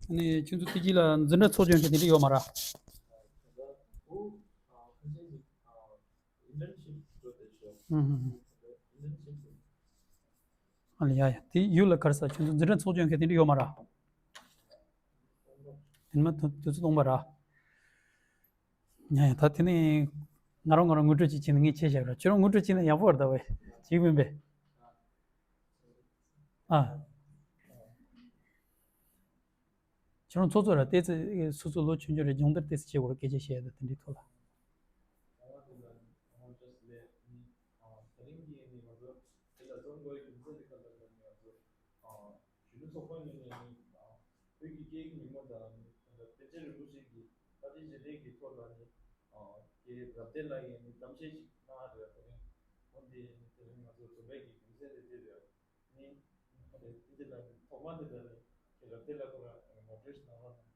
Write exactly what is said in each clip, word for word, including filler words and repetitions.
ཨ་ནི་ཁྱོད་ཚོ་དེ་གྱིས་ལ་འཛིན་གྲྭ་ཚོགས་ཆུང་གི་དེ་འདྲ་ཡོད་མ་རེད། ཨུ་ཧུ་ཧུ། ཨ་ལ་ཡ་ཡ། དེ་ཡུལ་ལ་གར་ས་ཁྱོད་ཚོ་འཛིན་གྲྭ་ཚོགས་ཆུང་གི་དེ་འདྲ་ཡོད་མ་རེད། དེ་མ་དུ་དུས་ཚོད་སྟོང་པ་རེད། ཡ་ཡ། ད་དེ་ནས་ང་རང་ང་རང་ངོ་སྤྲོད་ཅིག་བྱས་ནས་ངས་ཆད་བཞག་ར། ཁྱོད་རང་ངོ་སྤྲོད་བྱས་ན་ཡག་པོ་རེད་ད་བས། ཅིག་མིན་པས། ཨ། ཁྱོད་རང་ཚོགས་གཙོ་ར་ཏེ་ཙི་སོ་སོ་ལོ་ཆུང་ཆུང་རེད། སྦྱོང་བརྡར་ཏེ་ཙི་བྱེད་དགོས་ར། སྐད་ཆ་བཤད་ཡ་ད་དེ་འདྲའི་ཐོག་ལ། གཞོན་ནུ་ཚོགས་པ་ནས་ནི་བོད་ཀྱི་སྐད་ཡིག་ཉིན་མོ་དང་ནི་པཎ་ཆེན་རིན་པོ་ཆེ་གི་བཀའ་དྲིན་རྗེས་དྲན་གྱི་ཐོག་ལ་ནི་ཀྱི་རབ་བརྟན་ལགས་ཀྱིས་ནི་གཏམ་བཤད་ཅིག་གནང་ཡ་རེད། དེ་རིང་འོན་ཏེ་ནི་དེ་རིང་ང་ཚོ་འཛོམས་པའི་གི་རྒྱུ་མཚན་དེ་དེ་རེད། ནི་ཨ་ནི་དེ་འདྲ་ལ་ཐོག་མ་དེ་འདྲ་ནི་ཀྱི་རབ་བརྟན་ལགས་ཁོ་རང་ངོ་སྤྲོད་ཞིག་གནང་རོགས་གནང་།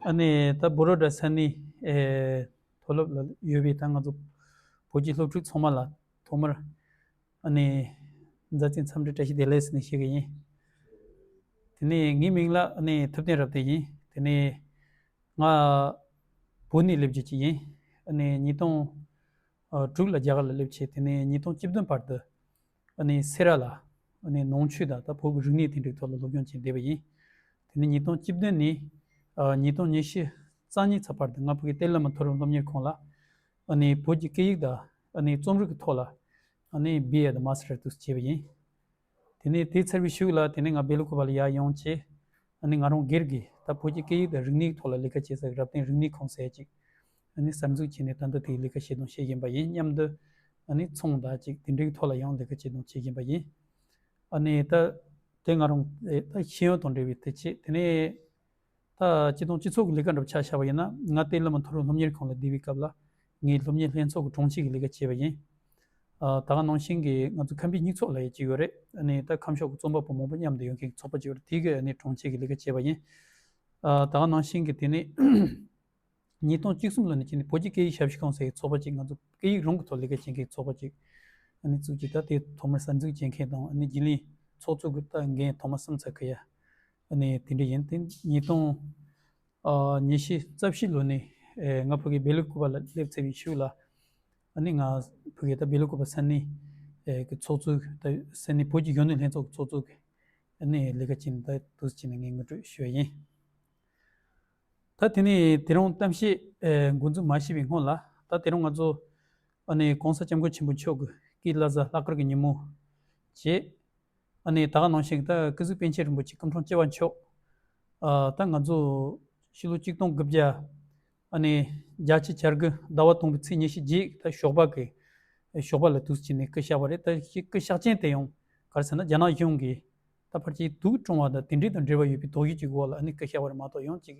ཨ་ནི་ད་བོ་རོ་ཌ་ས་གནས་ཨེ་མཐོ་སློབ་ལ་ཡོད་པའི་ད་ང་ཚོ་བོད་ཀྱི་སློབ་ཕྲུག་ཚང་མ་ལ་ཐོག་མར་ཨ་ནི་མཛའ་བརྩེའི་འཚམས་འདྲི་བཀྲ་ཤིས་བདེ་ལེགས་ཟེར་ནས་ཞུ་གི་ཡིན། དེ་ནས་ངའི་མིང་ལ་ཨ་ནི་ཐུབ་བསྟན་རབ་བརྟན་ཡིན། དེ་ནས་ང་བོད་ནས་སླེབས་རྒྱུ་ཅིག་ཡིན། ཨ་ནི་ཉིས་སྟོང་དྲུག་ལ་རྒྱ་གར་ལ་སླེབས་བྱས། དེ་ནས་ཉིས་སྟོང་བཅུ་བདུན་བར་དུ་ཨ་ནི་སེ་ར་ལ་ཨ་ནི་ནང་ཆོས་དང་ད་བོད་ཀྱི་རིག་གནས་དེ་འདྲའི་ཐོག་ལ་སློབ་སྦྱོང་བྱས་བསྡད་པ་ཡིན། དེ་ནས་ཉིས་སྟོང་བཅུ་བདུན་ནས་ཨ་ཉིས་སྟོང་ཉི་ཤུ་རྩ་གཉིས་ཚར་བར་དུ་ང་ཕ་གི་ཏེ་བླ་མ་མཐོ་རིམ་སློབ་གཉེར་ཁང་ལ་ཨ་ནི་བོད་ཀྱི་སྐད་ཡིག་དང་ཨ་ནི་རྩོམ་རིག་གི་ཐོག་ལ་ཨ་ནི་བི་ཨེ་དང་མཱ་སི་ཊར་དུ་བྱས་པ་ཡིན། དེ་ནས་དེ་ཚར་བའི་གཞུག་ལ་དེ་ནས་ང་སྦེལ་ཀོབ་ལ་ཡར་ཡོང་བྱས། ཨ་ནི་ང་རང་སྒེར་གྱི་ད་བོད་ཀྱི་སྐད་ཡིག་དང་རིག་གནས་ཐོག་ལ་ལས་ཀ་བྱེད་སའི་རབ་བརྟན་རིག་གནས་ཁང་ཟེར་ཅིག་ཨ་ནི་གསར་འཛུགས་བྱས་ནས་ད་ལྟ་དེའི་ལས་ཀ་བྱེད་དང་བྱེད་བཞིན་པ་ཡིན། མཉམ་དུ་ཨ་ནི་ཚོང་དང་ཅིག་དེ་འདྲའི་ཐོག་ལ་ཡང་ལས་ཀ་བྱེད་དང་བྱེད་བཞིན་པ་ཡིན། ཨ་ནི་ད་དེ་ང་རང་ད་ཤེས་ཡོན་དང་འབྲེལ་བའི་དེ་བྱས། དེ་ནས་ད་སྤྱི་དང་སྤྱི་ཚོགས་ཀྱི་ལས་ཀ་འདྲ་པོ་ཆ་བཞག་པ་ཡིན་ན། ང་ཏེ་བླ་མ་མཐོ་རིམ་སློབ་གཉེར་ཁང་ལ་བསྡད་པའི་སྐབས་ལ་ངའི་སློབ་གཉེར་ལྷན་ཚོགས་ཀྱི་དྲུང་ཆེ་གི་ལས་ཀ་བྱས་པ་ཡིན། ཨ་ད་ག་ནང་བཞིན་གྱི་ང་ཚོ་ཁམས་པའི་སྨྱུག་ཚོགས་ལབ་ཡས་ཅིག་ཡོད་རེད། ཨ་ནི་ད་ཁམས་ཕྱོགས་ཀྱི་རྩོམ་པ་པོ་མང་པོ་མཉམ་དུ་ཡོད་མཁན་གྱི་ཚོགས་པ་ཅིག་ཡོད་རེད། དེའི་གི་ཨ་ནི་དྲུང་ཆེ་གི་ལས་ཀ་བྱས་པ་ཡིན། ཨ་ད་ག་ནང་བཞིན་གྱི་དེ་ནས་ཉིས་སྟོང་བཅུ་གསུམ་ལོ་ནས་བྱས་ནས་བོད་ཀྱི་སྐད་ཡིག་ཞབས་ཞུ་ཁང་ཟེར་བའི་ཚོགས་པ་ཅིག་ང་ཚོ་སྐད་ཡིག་རང་གི་ཐོག་ལས་ཀ་བྱེད་མཁན་གྱི་ཚོགས་པ་ཅིག་ཨ་ནི་བཙུགས་ཀྱིས། ད་དེ་ཐོག་མར་གསར་འཛུགས་བྱེད་མཁན་དང་། ཨ་ནི་རྒྱུན་ལས་ཚོགས་གཙོ་གི་ད་འགན་ཐོག་མ་གསུམ་ཚར་གི་ཡ། ཨ་ནི་དེ་འདྲ་ཡིན། དེ་ཉིས་སྟོང་ཨ་ཉི་ཤུ་རྩ་བཞི་ལོ་ནས་ཨེ་ང་ཕ་གི་སྦེལ་ཀོབ་ལ་སླེབས་ཚར་བའི་གཞུག་ལ། ཨ་ནི་ང་ཕ་གི་ད་སྦེལ་ཀོབ་ས་གནས་ཨེ་གི་ཚོགས་གཙོ་གི་ད་ས་གནས་བོད་ཀྱི་གཞོན་ནུ་ལྷན་ཚོགས་ཀྱི་ཚོགས་གཙོ་གི་ཨ་ནི་ལས་ཀ་བྱས་ནས་ད་དུས་ཚོད་བྱས་ནས་ངས་ངོ་སྤྲོད་ཞུ་བ་ཡིན། ད་དེ་ནས་དེ་རིང་གཏམ་བཤད་ཨེ་འགོ་འཛུགས་མ་བྱས་པའི་སྔོན་ལ། ད་དེ་རིང་ང་ཚོ་ཨ་ནི་གོང་ས་སྐྱབས་མགོན་ཆེན་པོ་མཆོག་གི་སྐུའི་བླ་གཟའ་ལྷག་དཀར་གྱི་ཉིན་མོ་བྱས། ཨ་ནི་ད་ག་ནང་བཞིན་ད་སྐུ་གཟུགས་པཎ་ཆེན་རིན་པོ་ཆེ་སྐུ་འཁྲུངས་བཅུ་པ་མཆོག་ཨ་ད་ང་ཚོ་ཕྱི་ལོ་ཆིག་སྟོང་དགུ་བརྒྱ་ཨ་ནི་བརྒྱད་ཅུ་གྱ་དགུ་ཟླ་བ་དང་པོའི་ཚེས་ཉི་ཤུ་རྗེས་ད་ཞོགས་པ་གི་ཞོགས་པ་ལ་དུས་ཚོད་བྱས་ནས་སྐུ་གཤེགས་པ་རེད། ད་སྐུ་གཤེགས་རྐྱེན་དེ་ཡང་ག་རེ་ཟེར་ན། རྒྱ་ནག་གཞུང་གིས་ད་ཕལ་ཆེར་དུག་བཀྲོངས་པ་དང་དེ་འདྲའི་དང་འབྲེལ་བ་ཡོད་པའི་དོགས་གཞི་ཅིག་འོག་ལ་ཨ་ནི་སྐུ་གཤེགས་པ་རེད་མ་གཏོགས། ཡང་ཅིག་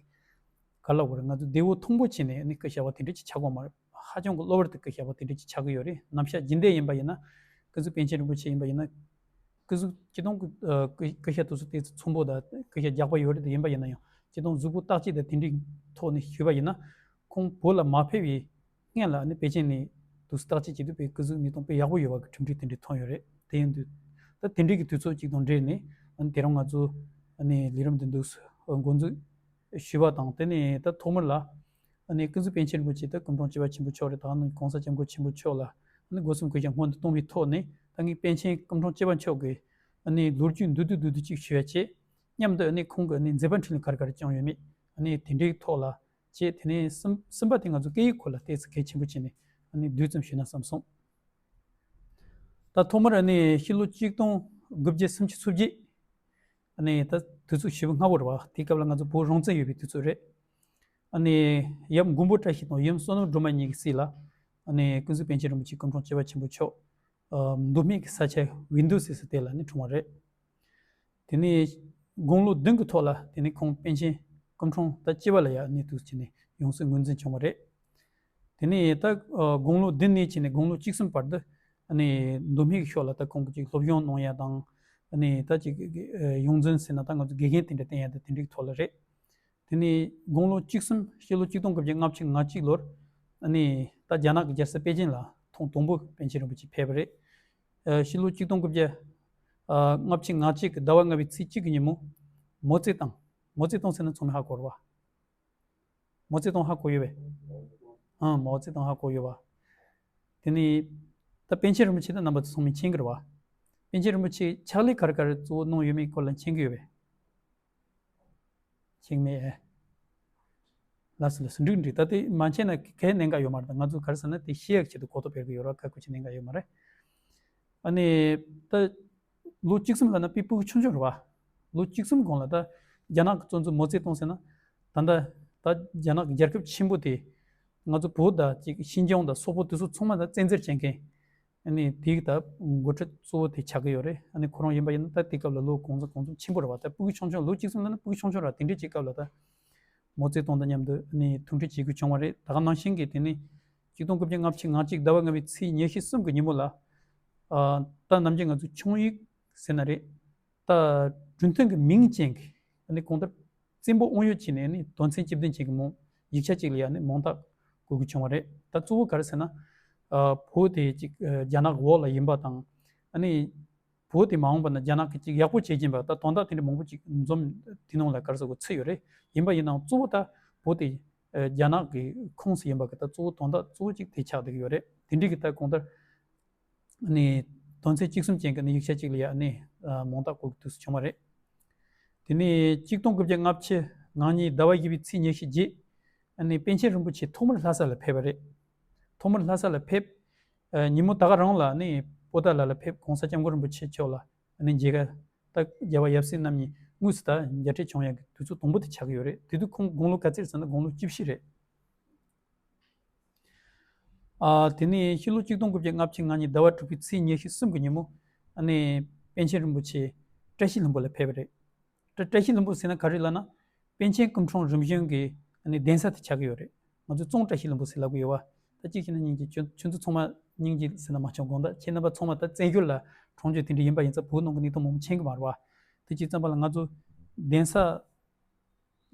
ག་ལབ་དགོས་རེད། ང་ཚོ་བདེ་བོ་ཐང་པོ་བྱས་ནས་ཨ་ནི་སྐུ་གཤེགས་པ་དེ་འདྲ་ཅིག་ཆགས་ཀྱི་ཡོད་མ་རེད། ཧ་ཅང་གི་གློ་བུར་དུ་སྐུ་གཤེགས་པ་དེ་འདྲ་ཅིག་ཆགས་ཀྱི་ཡོད་རེད། ནམ་ཞག་རྒྱུན་ལྡན་ཡིན་པ་ཡིན་ན། སྐུ་གཟུགས་པཎ་ཆེན་རིན་པོ་ཆེ་ཡིན་པ་ཡིན་ན། སྐུ་གཟུགས་སྤྱིར་བཏང་གི་ཨ་སྐུ་སྐུ་ཤ་དུས་ཚོད་དེ་ཚོ་ཚོན་པོ་དང་སྐུ་ཤ་རྒྱགས་པ་ཡོད་རེད་དེ། ཡིན་པ་ཡིན་ན་ཡང་སྤྱིར་བཏང་གཟུགས་པོ་བརྟག་དཔྱད་དང་དེ་འདྲའི་ཐོག་ནས་ཞུས་པ་ཡིན་ན། ཁོང་བོད་ལ་མ་ཕེབས་པའི་སྔོན་ལ་ཨ་ནི་པེ་ཅིན་ནས་དུས་ཚོད་བརྟག་དཔྱད་བྱེད་དུས་དཔེ་སྐུ་གཟུགས་གནས་སྟངས་དཔེ་ཡག་པོ་ཡོད་པ་གི་གྲུབ་འབྲས་དེ་འདྲ་ཐོན་ཡོད་རེད། དེ་ཡིན་དུས་ད་དེ་འདྲའི་གི་དུས་ཚོད་ཅིག་དང་འབྲེལ་ནས་ཨ་ནི་དེ་རིང་ང་ཚོ་ཨ་ནི་ལས་རིམ་འདི་འདུག་འགོ་འཛུགས་ཞུས་པ་དང་། དེ་ནས་ད་ཐོག་མར་ལ་ཨ་ནི་སྐུ་གཟུགས་པཎ་ཆེན་རིན་པོ་ཆེ་ད་སྐུ་འཁྲུངས་བཅུ་པ་ཆེན་པོ་མཆོག་རེད། ད་ནི་གོང་ས་སྐྱབས་མགོན་ཆེན་པོ་མཆོག་ལ་ཨ་ནི་སྒོ་གསུམ་གུས་ཕྱག་སྔོན་དུ་གཏོང་བའི་ཐོག་ནས། ད་ངས་པཎ་ཆེན་སྐུ་འཁྲུངས་བཅུ་པ་མཆོག་གི་ཨ་ནི་ལོ་རྒྱུས་མདོར་བསྡུས་མདོར་བསྡུས་ཅིག་ཞུ་ཡ་བྱས། མཉམ་དུ་ཨ་ནི་ཁོང་གི་ཨ་ནི་མཛད་པ་འཕྲིན་ལས་ག་རེ་ག་རེ་བསྐྱངས་ཡོད་མེད་ཨ་ནི་དེ་འདྲའི་ཐོག་ལ་བྱས། དེ་ནས་གསུམ་གསུམ་པ་དེ་ང་ཚོ་སྐད་ཡིག་སྐོར་ལ་ཏོག་ཙམ་གལ་ཆེན་པོ་བྱས་ནས་ཨ་ནི་བསྡུས་ཙམ་ཞུས་ན་བསམ་སོང་། ད་ཐོག་མར་ཨ་ནི་ཕྱི་ལོ་ཆིག་སྟོང་དགུ་བརྒྱ་སུམ་ཅུ་སོ་བརྒྱད། ཨ་ནི་ད་དུས་ཚོད་ཞེ་པོ་སྔ་པོ་རེད་བ། དེའི་སྐབས་ལ་ང་ཚོ་བོད་རང་བཙན་ཡོད་པའི་དུས་ཚོད་རེད། ཨ་ནི་ཡབ་མགོན་པོ་བཀྲ་ཤིས་དང་ཡུམ་བསོད་ནམས་སྒྲོལ་མ་གཉིས་ཀྱི་སྲིད་ལ་ཨ་ནི་ཀུན་གཟིགས་པཎ་ཆེན་རིན་པོ་ཆེ་སྐུ་འཁྲུངས་བཅུ་པ་ཆེན་པོ་མཆོག་ཨ་མདོ་སྨད་ཀྱི་ས་ཆ་ཝིན་དུ་ཟེར་ས་དེ་ལ་ནི་འཁྲུངས་པ་རེད། དེ་ནས་དགུང་ལོ་བདུན་གྱི་ཐོག་ལ་དེ་ནས་ཁོང་པཎ་ཆེན་སྐུ་འཁྲུངས་ད་བཅུ་པ་ལ་ཡ་ཨ་ནི་དུས་ཚོད་ནས་ཡང་སྲིད་ངོས་འཛིན་བྱུང་བ་རེད། དེ་ནས་ད་ཨ་དགུང་ལོ་བདུན་ནས་བྱས་ནས་དགུང་ལོ་བཅུ་གསུམ་བར་དུ་ཨ་ནི་མདོ་སྨད་ཀྱི་ཕྱོགས་ལ་ད་ཁོང་གིས་ཅིག་སློབ་སྦྱོང་གནང་ཡ་དང་། ཨ་ནི་ད་ཅིག་ཨ་ཡོངས་འཛིན་ཟེར་ན་ད་ང་ཚོ་དགེ་རྒན་དེ་འདྲ་བསྟེན་ཡ་དང་དེ་འདྲའི་ཐོག་ལ་རེད། དེ་ནས་དགུང་ལོ་བཅུ་གསུམ་ཕྱི་ལོ་ཆིག་སྟོང་དགུ་བརྒྱ་ལྔ་བཅུ་ང་གཅིག་ལོར་ཨ་ནི་ད་རྒྱ་ནག་གི་རྒྱལ་ས་པེ་ཅིན་ལ་ཐེངས་དང་པོ་པཎ་ཆེན་རིན་པོ་ཆེ་ཕེབས་པ་རེད། ཨ་ཕྱི་ལོ་ཆིག་སྟོང་དགུ་བརྒྱ་ ལྔ་བཅུ་ང་གཅིག་གི་ཟླ་བ་ལྔ་པའི་ཚེས་གཅིག་གི་ཉིན་མོ། མའོ་ཙེ་ཏུང་། མའོ་ཙེ་ཏུང་ཟེར་ན་ཚང་མས་ཧ་གོ་རེད་བ། མའོ་ཙེ་ཏུང་ཧ་གོ་ཡོད་པས། ཨང་། མའོ་ཙེ་ཏུང་ཧ་གོ་ཡོད་པ། དེ་ནས་ད་པཎ་ཆེན་རིན་པོ་ཆེ་ད་རྣམ་པ་ཚོ་ཚང་མས་མཁྱེན་གྱི་རེད་བ། པཎ་ཆེན་རིན་པོ་ཆེ་ཕྱག་ལས་ག་རེ་ག་རེ་གཙོ་བོ་གནང་ཡོད་མེད་སྐོར་ལ་མཁྱེན་གྱི་ཡོད་པས། མཁྱེན་མེད། ལགས་སོ་ལགས་སོ། འགྲིག་འགྲིག་ད་དེ་མ་མཁྱེན་ན་གལ་གནད་འགག་ཡོད་མ་རེད། ད་ང་ཚོ་ག་རེ་ཟེར་ན་དེ་ཤེས་ཡག་ཆེད་དུ་གོ་རྟོགས་སྤེལ་གྱི་ཡོད་ར། ཁ་ཁུ་ཆེ་གནད་འགག་ཡོད་མ་རེད། ཨ་ནི་ད་ལོ་བཅུ་གསུམ་ལབ་ན་དཔེ་སྤུ་གུ་ཆུང་ཆུང་རེད་བ། ལོ་བཅུ་གསུམ་གོང་ལ་ད་རྒྱ་ནག་གི་གཙོ་འཛིན་མའོ་ཙེ་ཏུང་ཟེར་ན། ད་ད་ད་རྒྱ་ནག་གི་རྒྱལ་ཁབ་ཆེན་པོ་དེ་ང་ཚོ་བོད་དང་ཅིག་ཤིན་ཅང་དང་སོག་པོ་དེ་ཚོ་ཚང་མ་ད་བཙན་འཛུལ་བྱེད་མཁན། ཨ་ནི་དེའི་ད་འགོ་ཁྲིད་གཙོ་བོ་དེ་ཆགས་ཀྱི་ཡོད་རེད། ཨ་ནི་ཁོ་རང་ཡིན་པ་ཡིན་ན་ད་དེ་སྐབས་ལ་ལོ་གང་འཚམ་གང་འཚམ་ཆེན་པོ་རེད་བ། ད་སྤུ་གུ་ཆུང་ཆུང་། ལོ་བཅུ་གསུམ་ལབ་ན་སྤུ་གུ་ཆུང་ཆུང་རེད། དེ་འདྲའི་ཅིག་སྐབས་ལ་ད་མའོ་ཙེ་ཏུང་དང་མཉམ་དུ་ཨ་ནི་ཐུག་འཕྲད་བྱེད་དགོས་བྱུང་བ་རེད། ད་ག་ནང་བཞིན་གྱི་དེ་ནི་ཆིག་སྟོང་དགུ་བརྒྱ་ལྔ་བཅུ་ང་གཅིག་ཟླ་བ་ལྔ་པའི་ཚེས་ཉི་ཤུ་གསུམ་གྱི་ཉིན་མོ་ལ། ཨ། ད་ནམ་རྒྱུན་ང་ཚོ་ཆུང་ཡུག་ཟེར་ན་རེད། ད་གྲུབ་མཐའ་གི་མིང་ཅན་གྱི་ཨ་ནི་གང་ལྟར་བཙན་པོ་དབང་ཡོད་བྱས་ནས་ཨ་ནི་དོན་ཚན་བཅུ་བདུན་ཅན་གྱི་མིང་ཡིག་ཆ་གཅིག་ལ་ཡ་ཨ་ནི་མིང་རྟགས་བཀོད་དགོས་བྱུང་བ་རེད། ད་གཙོ་བོ་ག་རེ་ཟེར་ན། ཨ། བོད་དེ་ཅིག་ཨ། རྒྱ་ནག་གི་འོག་ལ་ཡིན་པ་དང་། ཨ་ནི་བོད་དེ་མ་འོངས་པ་ན་རྒྱ་ནག་གིས་ཅིག་ཡག་པོ་བྱེད་ཀྱིན་པ། ད་དོན་དག་དེ་འདྲ་མང་པོ་ཅིག་འཛོམས་དེ་ནང་ལ་ག་རེ་ཟེར་དགོས། ཚུད་ཡོད་རེད། ཡིན་པ་ཡིན་ནའང་གཙོ་བོ་ད་བོད་དེ་ཨ། རྒྱ་ནག་གི་ཁོངས་སུ་ཡིན་པ་གི་ད་གཙོ་བོ་དོན་དག་གཙོ་བོ་ཅིག་དེ་ཆགས་བསྡད་ཀྱི་ཡོད་རེད། དེ་འདྲའི་གི་ད་གང་ལྟར་ཨ་ནི་དོན་ཚན་བཅུ་གསུམ་ཅན་གྱི་ཨ་ནི་ཡིག་ཆ་གཅིག་ལ་ཡ་ཨ་ནི་ཨ། མིང་རྟགས་བཀོད་དགོས་བྱུང་བ་རེད། དེ་ནས་ཆིག་སྟོང་དགུ་བརྒྱ་ལྔ་བཅུ་ང་གཉིས་ཟླ་བ་བཞི་པའི་ཚེས་ཉི་ཤུ་རྗེས། ཨ་ནི་པཎ་ཆེན་རིན་པོ་ཆེ་ཐོག་མར་ལྷ་ས་ལ་ཕེབས་པ་རེད། ཐོག་མར་ལྷ་ས་ལ་ཕེབས། ཨ། ཉིན་མོ་ད་ག་རང་ལ་ཨ་ནི་པོ་ཏཱ་ལ་ལ་ཕེབས། གོང་ས་སྐྱབས་མགོན་རིན་པོ་ཆེ་མཆོག་ལ་ཨ་ནི་མཇལ་ཁ། ད་རྒྱལ་བ་ཡབ་སྲས་རྣམ་གཉིས་དངོས་སུ་ད་མཇལ་འཕྲད་བྱུང་ཡག་གི་དུས་ཚོད་དང་པོ་དེ་ཆགས་ཀྱི་ཡོད་རེད། དེ་དུས་ཁོང་དགུང་ལོ་ག་ཚོད་ཟེར་ན་དགུང་ལོ་བཅུ་བཞི་རེད། ཨ། དེ་ནས་ཕྱི་ལོ་ཆིག་སྟོང་དགུ་བརྒྱ་ལྔ་བཅུ་ང་གཉིས་ཟླ་བ་དྲུག་པའི་ཚེས་ཉི་ཤུ་གསུམ་གྱི་ཉིན་མོ། ཨ་ནི་པཎ་ཆེན་རིན་པོ་ཆེ་བཀྲ་ཤིས་ལྷུན་པོ་ལ་ཕེབས་པ་རེད། བཀྲ་བཀྲ་ཤིས་ལྷུན་པོ་ཟེར་ན་ག་རེ་ལབ་ན། པཎ་ཆེན་སྐུ་འཁྲུངས་རིམ་བྱོན་གྱི་ཨ་ནི་གདན་ས་དེ་ཆགས་ཀྱི་ཡོད་རེད། ང་ཚོས་གཙང་བཀྲ་ཤིས་ལྷུན་པོ་ཟེར་ལབ་ཀྱི་ཡོད་བ། ད་གཅིག་བྱས་ན་སྙིང་རྗེ། ཁྱོད་ཁྱོད་ཚོ་ཚང་མ་སྙིང་རྗེ་ཟེར་ན་མ་བྱུང་དགོངས་དག་ཁྱེད་རྣམ་པ་ཚང་མ་ད་བཙན་བྱོལ་ལ་གྲོང་ཁྱེར་དེ་འདྲ་ཡིན་པ་ཡིན་ཙང་བོད་ནང་གི་གནས་སྟངས་མང་པོ་མཁྱེན་གྱི་མ་རེད་བ། དེ་བྱས་ཙམ་པ་ལ་ང་ཚོ་གདན་ས།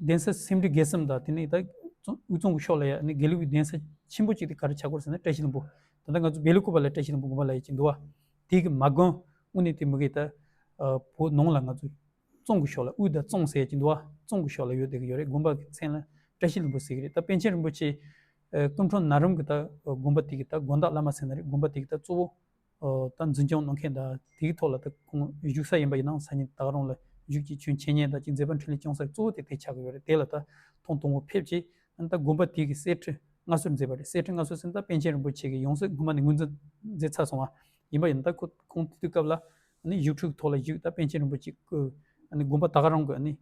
གདན་ས་སེ་འབྲས་དགེ་གསུམ་དང་དེ་ནས་ད་དབུས་གཙང་གི་ཕྱོགས་ལ་ཡ་ནི་དགེ་ལུགས་པའི་གདན་ས་ཆེན་པོ་གཅིག་དེ་ག་རེ་ཆགས་ཀྱི་ཡོད་ཟེར་ན་བཀྲ་ཤིས་ལྷུན་པོ། ད་ལྟ་ང་ཚོ་བེ་ལུ་ཀུ་པ་ལ་བཀྲ་ཤིས་ལྷུན་པོ་དགོན་པ་ལབ་ཡ་ཅིག་འདུག་བ། དེ་གི་མ་དགོན་དངོས་གནས་དེ་མི་གི་ད་བོད་ནང་ལ་ང་ཚོ་གཙང་གི་ཕྱོགས་ལ། དབུས་དང་གཙང་ཟེར་ཡ་ཅིག་འདུག་བ། གཙང་གི་ཕྱོགས་ལ་ཡོད་བསྡད་ཀྱི་ཡོད་རེད། དགོན་པ་གི་མཚན་ལ་བཀྲ་ཤིས་ལྷུན་པོ་ཟེར་གྱི་རེད། ད་པཎ་ཆེན་རིན་པོ་ཆེ་སྐུ་འཁྲུངས་ན་རིམ་གི་ད་དགོན་པ་དེ་གི་ད་དགོན་བདག་བླ་མ་ཟེར་ན་རེད། དགོན་པ་དེ་གི་ད་གཙོ་བོ། ཨོ། ད་འཛིན་སྐྱོང་གནང་མཁན་དང་དེའི་ཐོག་ལ་ད་ཁོང་བཞུགས་ས་ཡིན་པ་ཡིན་ནའང་སང་ཉིན་ད་ག་རང་ལ་བཞུགས་ཀྱི་ཆོས་འཆད་ཉན་དང་ཅིག་མཛད་པ་འཕྲིན་ལས་སྐྱོང་ས་གཙོ་བོ་དེ་དེ་ཆགས་ཀྱི་ཡོད་རེད། དེ་ལ་ད་ཐེངས་དང་པོ་ཕེབས་རྗེས་ཨ་ནི་ད་དགོན་པ་དེ་གི་གསེར་ཁྲི་མངའ་གསོལ་མཛད་པ་རེད། གསེར་ཁྲི་མངའ་གསོལ་ཟེར་ན་ད་པཎ་ཆེན་རིན་པོ་ཆེ་གི་ཡང་སྲིད་སྔོན་མ་ནས་ངོས་འཛིན་མཛད་ཚར་སོང་བ་ཡིན་པ་ཡིན་ན། ད་ཁོ་ཁོང་དེ་དུས་སྐབས་ལ་ཨ་ནི་ཡུལ་གྲུ་གི་ཐོག་ལ་བཞུགས། ད་པཎ་ཆེན་རིན་པོ་ཆེ་གི་ཨ་ནི་དགོན་པ་ད་ག་རང་གི་ཨ་ནི་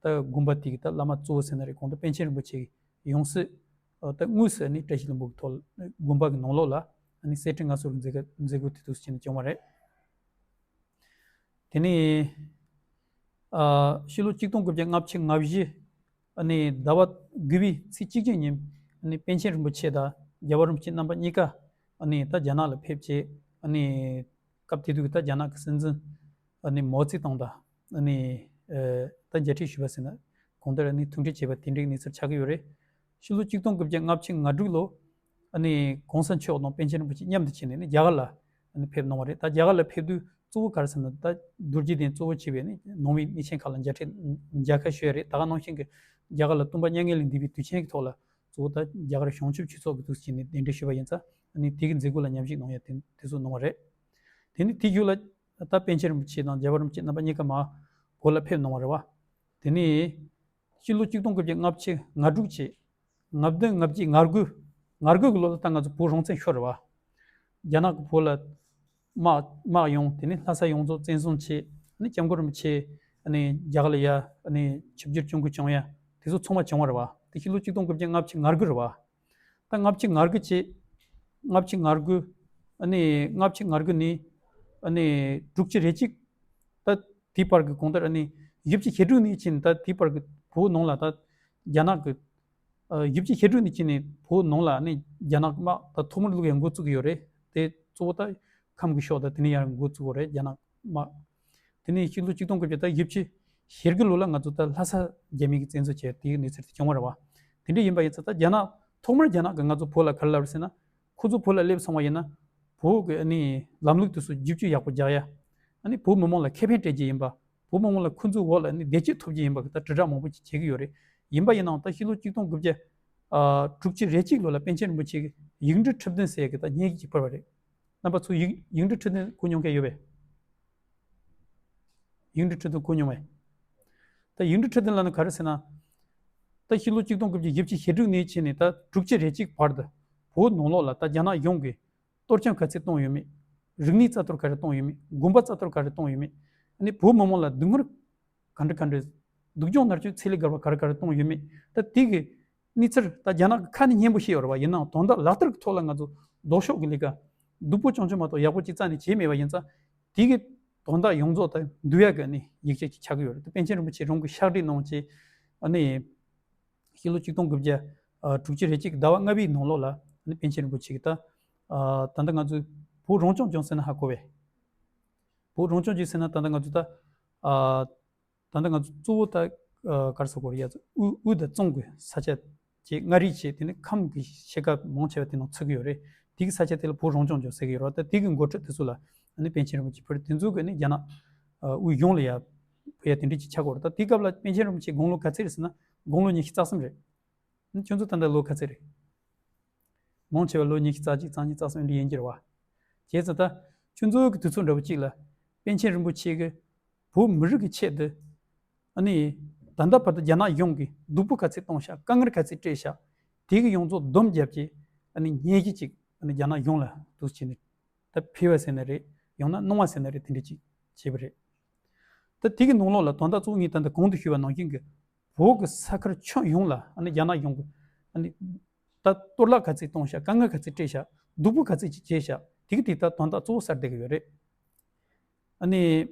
ད་དགོན་པ་དེ་གི་ད་བླ་མ་གཙོ་བོ་ཟེར་ན་རེད། ཁོང་ད་པཎ་ཆེན་རིན་པོ་ཆེ་གི་ཡང་སྲིད། ཨ། ད་དངོས་སུ་ནི་བཀྲ་ཤིས་ལྷུན་པོ་གི་ཐོག་དགོན་པ་གི་ནང་ལོགས་ལ་ཨ་ནི་གསེར་ཁྲི་མངའ་གསོལ་མཛད་དགོས་མཛད་དགོས་དེ་འདུག་སེ་བྱས་ནས་བྱུང་བ་རེད། དེ་ནས་ཨ་ཕྱི་ལོ་ཆིག་སྟོང་དགུ་བརྒྱ་ལྔ་བཅུ་ང་བཞི་ཨ་ནི་ཟླ་བ་དགུ་པའི་ཚེས་གཅིག་ཉིན་ཨ་ནི་པཎ་ཆེན་རིན་པོ་ཆེ་དང་རྒྱལ་བ་རིན་པོ་ཆེ་རྣམ་པ་གཉིས་ཀ་ཨ་ནི་ད་རྒྱ་ནག་ལ་ཕེབས་བྱས། ཨ་ནི་སྐབས་དེ་དུས་ཀྱི་ད་རྒྱ་ནག་གི་སྲིད་འཛིན་ཨ་ནི་མའོ་ཙེ་ཏུང་དང་ཨ་ནི་ཨ་ད་མཇལ་འཕྲད་ཞུས་པ་ཟེར་ན་གང་ལྟར་ཨ་ནི་ཐུག་འཕྲད་བྱས་པ་དེ་འདྲའི་གནས་ཚུལ་ཆགས་ཀྱི་ཡོད་རེད། ཕྱི་ལོ་ཆིག་སྟོང་དགུ་བརྒྱ་ལྔ་བཅུ་ང་དྲུག་ལོ་ཨ་ནི་གོང་ས་མཆོག་དང་པཎ་ཆེན་རིན་པོ་ཆེ་མཉམ་དུ་ཕྱིན་ནས་ནི་རྒྱ་གར་ལ་ཨ་ནི་ཕེབས་གནང་བ་རེད། ད་རྒྱ་གར་ལ་ཕེབས་དུས་གཙོ་བོ་ག་རེ་ཟེར་ན་ད་རྡོ་རྗེ་གདན་གཙོ་བོ་བྱས་པའི་ནི་ནང་པའི་གནས་ཆེན་ཁག་ལ་མཇལ་འཕྲད་མཇལ་ཁ་ཞུས་ཡ་རེད། ད་ག་ནང་བཞིན་གྱི་རྒྱ་གར་ལ་སྟོན་པ་མྱ་ངན་ལས་འདས་པའི་དུས་ཆེན་གྱི་ཐོག་ལ་གཙོ་བོ་ད་རྒྱ་གར་བྱང་ཆུབ་ཆོས་ཚོགས་ཀྱི་འདུག་སེ་བྱས་ནས་གདན་འདྲེན་ཞུས་པ་ཡིན་ཙང་ཨ་ནི་དེ་གི་མཛད་སྒོ་ལ་མཉམ་ཞུགས་གནང་ཡ་དེ་དེ་ཚོ་གནང་བ་རེད། དེ་ནི་དེའི་རྒྱུད་ལ་ད་པཎ་ཆེན་རིན་པོ་ཆེ་དང་རྒྱལ་བ་རིན་པོ་ཆེ་རྣམ་པ་གཉིས་ཀ་མར་བོད་ལ་ཕེབས་གནང་བ་རེད་བ། དེ་ནས་ཕྱི་ལོ་ཆིག་སྟོང་དགུ་བརྒྱ་ལྔ་བཅུ་ང་དྲུག་བྱས། ལྔ་བདུན་ལྔ་བརྒྱད་ང་དགུ། ང་དགུ་གི་ལོ་ལ་ད་ང་ཚོ་བོད་རང་བཙན་ཤོར་རེད་བ། རྒྱ་ནག་གིས་བོད་ལ་དམག་དམག་ཡོང་། དེ་ནས་ལྷ་ས་ཡོངས་རྫོགས་བཙན་བཟུང་བྱས། ཨ་ནི་སྐྱབས་མགོན་རིན་པོ་ཆེ་ཨ་ནི་རྒྱ་གར་ལ་ཡ་ཨ་ནི་ཆིབས་བསྒྱུར་བྱུང་དགོས་བྱུང་ཡ་དེ་ཚོ་ཚང་མ་བྱུང་བ་རེད་བ། དེ་ཕྱི་ལོ་ཆིག་སྟོང་དགུ་བརྒྱ་ལྔ་བཅུ་ང་དགུ་རེད་བ། ད་ལྔ་བཅུ་ང་དགུ་བྱས། ལྔ་བཅུ་ང་དགུ། ཨ་ནི་ལྔ་བཅུ་ང་དགུ་ནས་ཨ་ནི་དྲུག་ཅུ་རེ་གཅིག་ད་དེའི་བར་གྱི་གང་ལྟར་ཨ་ནི་བཞི་བཅུ་ཞེ་དྲུག་ནས་ཕྱིན། ད་དེའི་བར་གྱི་བོད་ནང་ལ་ད་རྒྱ་ནག་གི་ཨ་བཞི་བཅུ་ཞེ་དྲུག་ནས་ཕྱིན་ནས་བོད་ནང་ལ་ཨ་ནི་རྒྱ་ནག་དམག་ད་ཐོག་མར་བླུག་ཡ་འགོ་བཙུགས་ཀྱི་ཡོད་རེད། དེ་གཙོ་བོ་ད་ཁམས་ཀྱི་ཕྱོགས་ད་དེ་ནས་ཡར་འགོ་བཙུགས་པ་རེད་རྒྱ་ནག་དམག་དེ་ནས་ཕྱི་ལོ་ཆིག་སྟོང་དགུ་བརྒྱ་ད་བཞི་བཅུ་ཞེ་དགུ་ལོ་ལ་ང་ཚོ་ད་ལྷ་ས་རྒྱ་མི་གིས་བཙན་འཛུལ་བྱས་དེའི་གནས་ཚུལ་དེ་བྱུང་བ་རེད་བ། དེ་འདྲ་ཡིན་པ་ཡིན་ཙང་ད་རྒྱ་ནག་ཐོག་མར་རྒྱ་ནག་གིས་ང་ཚོ་བོད་ལ་ག་རེ་ལབ་རེད་ཟེར་ན། ཁོ་ཚོ་བོད་ལ་སླེབས་སོང་བ་ཡིན་ན། བོད་ཀྱི་ཨ་ནི་ལམ་ལུགས་དེ་ཚོ་བསྒྱུར་བཅོས་ཡག་པོ་རྒྱག་ཡ། ཨ་ ཨ་ནི་བོད་མི་མང་ལ་ཁེ་ཕན་སྤྲད་རྒྱུ་ཡིན་པ། བོད་མི་མང་ལ་ཁོང་ཚོའི་འོག་ལ་ཨ་ནི་བདེ་སྐྱིད་ཐོབ་རྒྱུ་ཡིན་པ་གི་ད་དྲིལ་བསྒྲགས་མང་པོ་ཅིག་བྱེད་ཀྱི་ཡོད་རེད། ཡིན་པ་ཡིན་ནའང་ད་ཕྱི་ལོ་ཆིག་སྟོང་དགུ་བརྒྱ་ཨ་དྲུག་ཅུ་རེ་གཅིག་ལོ་ལ་པཎ་ཆེན་རིན་པོ་ཆེ་གི་ཡིག་འབྲུ་ཁྲི་བདུན་ཟེར་ཡ་གི་ད་སྙན་ཞུ་ཅིག་ཕུལ་བ་རེད། རྣམ་པ་ཚོ་ཡིག་ཡིག་འབྲུ་ཁྲི་བདུན་གོ་མྱོང་མཁན་ཡོད་པས། ཡིག་འབྲུ་ཁྲི་བདུན་གོ་མྱོང་བས། ད་ཡིག་འབྲུ་ཁྲི་བདུན་ལབ་ན་ག་རེ་ཟེར་ན། ད་ཕྱི་ལོ་ཆིག་སྟོང་དགུ་བརྒྱ་བཞི་བཅུ་ཞེ་དྲུག་ནས་བྱས་ནས་ད་དྲུག་ཅུ་རེ་གཅིག་བར་དུ་བོད་ནང་ལོགས་ལ་ད་རྒྱ་ནག་གཞུང་གིས་གཏོར་སྐྱོན་ག་ཚད་བཏང་ཡོད་མེད། རིག་གནས་རྩ་གཏོར་ག་རེ་བཏང་ཡོད་མེད། དགོན་པ་རྩ་གཏོར་ག་རེ་བཏང་ཡོད་མེད། ཨ་ནི་བོད་མི་མང་ལ་སྡུག་བསྔལ་ག་འདྲ་ག་འདྲ། སྡུག་སྦྱོང་མནར་གཅོད་ཚད་ལས་བརྒལ་བ་ག་རེ་ག་རེ་བཏང་ཡོད་མེད། ད་དེ་གི་གནས་ཚུལ་ད་རྒྱ་ནག་གི་ཁ་ནས་སྙན་པོ་བཤད་ཡོད་རེད་བ། ཡིན་ནའང་དོན་དག་ལག་བསྟར་གྱི་ཐོག་ལ་ང་ཚོ་ལྡོག་ཕྱོགས་ཀྱི་ལས་ཀ་སྡུག་པོ་ཅུང་ཅུང་མ་གཏོགས་ཡག་པོ་ཅིག་རྩ་ནས་བྱས་མེད་པ་ཡིན་ཙང་། དེ་གི་དོན་དག་ཡོངས་རྫོགས་ད་བསྡུ་ཡག་གི་ནི་ཡིག་ཆ་ཅིག་ཆགས་ཀྱི་ཡོད་རེད། དེ་པཎ་ཆེན་རིན་པོ་ཆེ་རང་གི་ཕྱག་བྲིས་གནང་བྱས། ཨ་ནི་ཕྱི་ལོ་ཆིག་སྟོང་དགུ་བརྒྱ་དྲུག་ཅུ་རེ་གཅིག་ཟླ་བ་ལྔ་པའི་ནང་ལོགས་ལ་ཨ་ནི་པཎ་ཆེན་རིན་པོ་ཆེ་གི་ད་ད་ལྟ་ང་ཚོས་བོད་རང་སྐྱོང་ལྗོངས་ཟེར་ན་ཧ་གོ་བས། བོད་རང་སྐྱོང་ལྗོངས་ཟེར་ན་ད་ལྟ་ང་ཚོ་ད་ད་ལྟ་ང་ཚོ་གཙོ་བོ་ད་ག་རེ་ཟེར་དགོས་རེད། ཡ་ཚོ་དབུས་དབུས་དང་གཙང་གི་ས་ཆ་བཅས་མངའ་རིས་བཅས། དེ་ནི་ཁམས་ཀྱི་ཕྱེད་ཀ་མང་ཆེ་བ་དེ་ནང་ཚུད་ཀྱི་ཡོད་རེད། དེ་གི་ས་ཆ་དེ་ལ་བོད་རང་སྐྱོང་ལྗོངས་ཟེར་གྱི་ཡོད་རེད། ད་དེ་གི་འགོ་ཁྲིད་དེ་ཚོ་ལ་ཨ་ནི་པཎ་ཆེན་རིན་པོ་ཆེ་ཕུལ། དེ་ཚོ་གི་ནི་རྒྱ་ནག་དབུས་གཞུང་ལ་ཡ་ཕུལ་ཡ་དེ་འདྲ་ཅིག་ཆགས་ཀྱི་ཡོད་རེད། ད་དེ་སྐབས་ལ་པཎ་ཆེན་རིན་པོ་ཆེ་དགུང་ལོ་ག་ཚོད་རེད་ཟེར་ན། དགུང་ལོ་ཉི་ཤུ་རྩ་གསུམ་རེད། ཨ་ནི་ཁྱོད་ཚོ་ད་ལྟ་ལོ་ག་ཚོད་རེད། མང་ཆེ་བ་ལོ་ཉི་ཤུ་རྩ་གཅིག་རྩ་གཉིས་རྩ་གསུམ་འདྲ་ཡིན་གྱི་རེད་བ། བྱས་ཙང་ད་ཁྱོད་ཚོ་གི་དུས་ཚོད་འདྲ་བོ་གཅིག་ལ་པཎ་ཆེན་རིན་པོ་ཆེ་གིས་བོད་མི་རིགས་ཀྱི་ཆེད་དུ་ཨ་ནི་ད་ལྟ་བར་དུ་རྒྱ་ནག་གཞུང་གིས་སྡུག་པོ་ག་ཚད་བཏང་ཤག་དཀའ་ངལ་ག་ཚད་སྤྲད་ཤག་དེ་གི་ཡོངས་རྫོགས་བསྡོམས་བརྒྱབ་ཀྱི་ཨ་ནི་སྙན་ཞུ་ཅིག་ཨ་ནི་རྒྱ་ནག་གཞུང་ལ་འདུག་བྱས་ནས་ད་ཕུལ་བ་ཟེར་ན་རེད། ཡང་ན་གནང་བ་ཟེར་ན་རེད། དེ་འདྲ་ཅིག་བྱས་པ་རེད། ད་དེ་གི་ནང་ལོགས་ལ་དོན་དག་གཙོ་བོ་ངས་ད་ལྟ་གོང་དུ་ཞུས་པ་ནང་བཞིན་གྱི་བོད་ཀྱི་ས་ཁུལ་ཁྱོན་ཡོངས་ལ་ཨ་ནི་རྒྱ་ནག་གཞུང་གིས་ཨ་ནི་ད་གཏོར་བརླག་ག་ཚད་བཏང་ཤག་དཀའ་ངལ་ག་ཚད་སྤྲད་ཤག་སྡུག་པོ་ག་ཚད་ཅིག་བྱས་ཤག་དེ་གི་དེ་ད་དོན་དག་གཙོ་བོ་གསལ་བསྡད་ཀྱི་ཡོད་རེད། ཨ་ནི་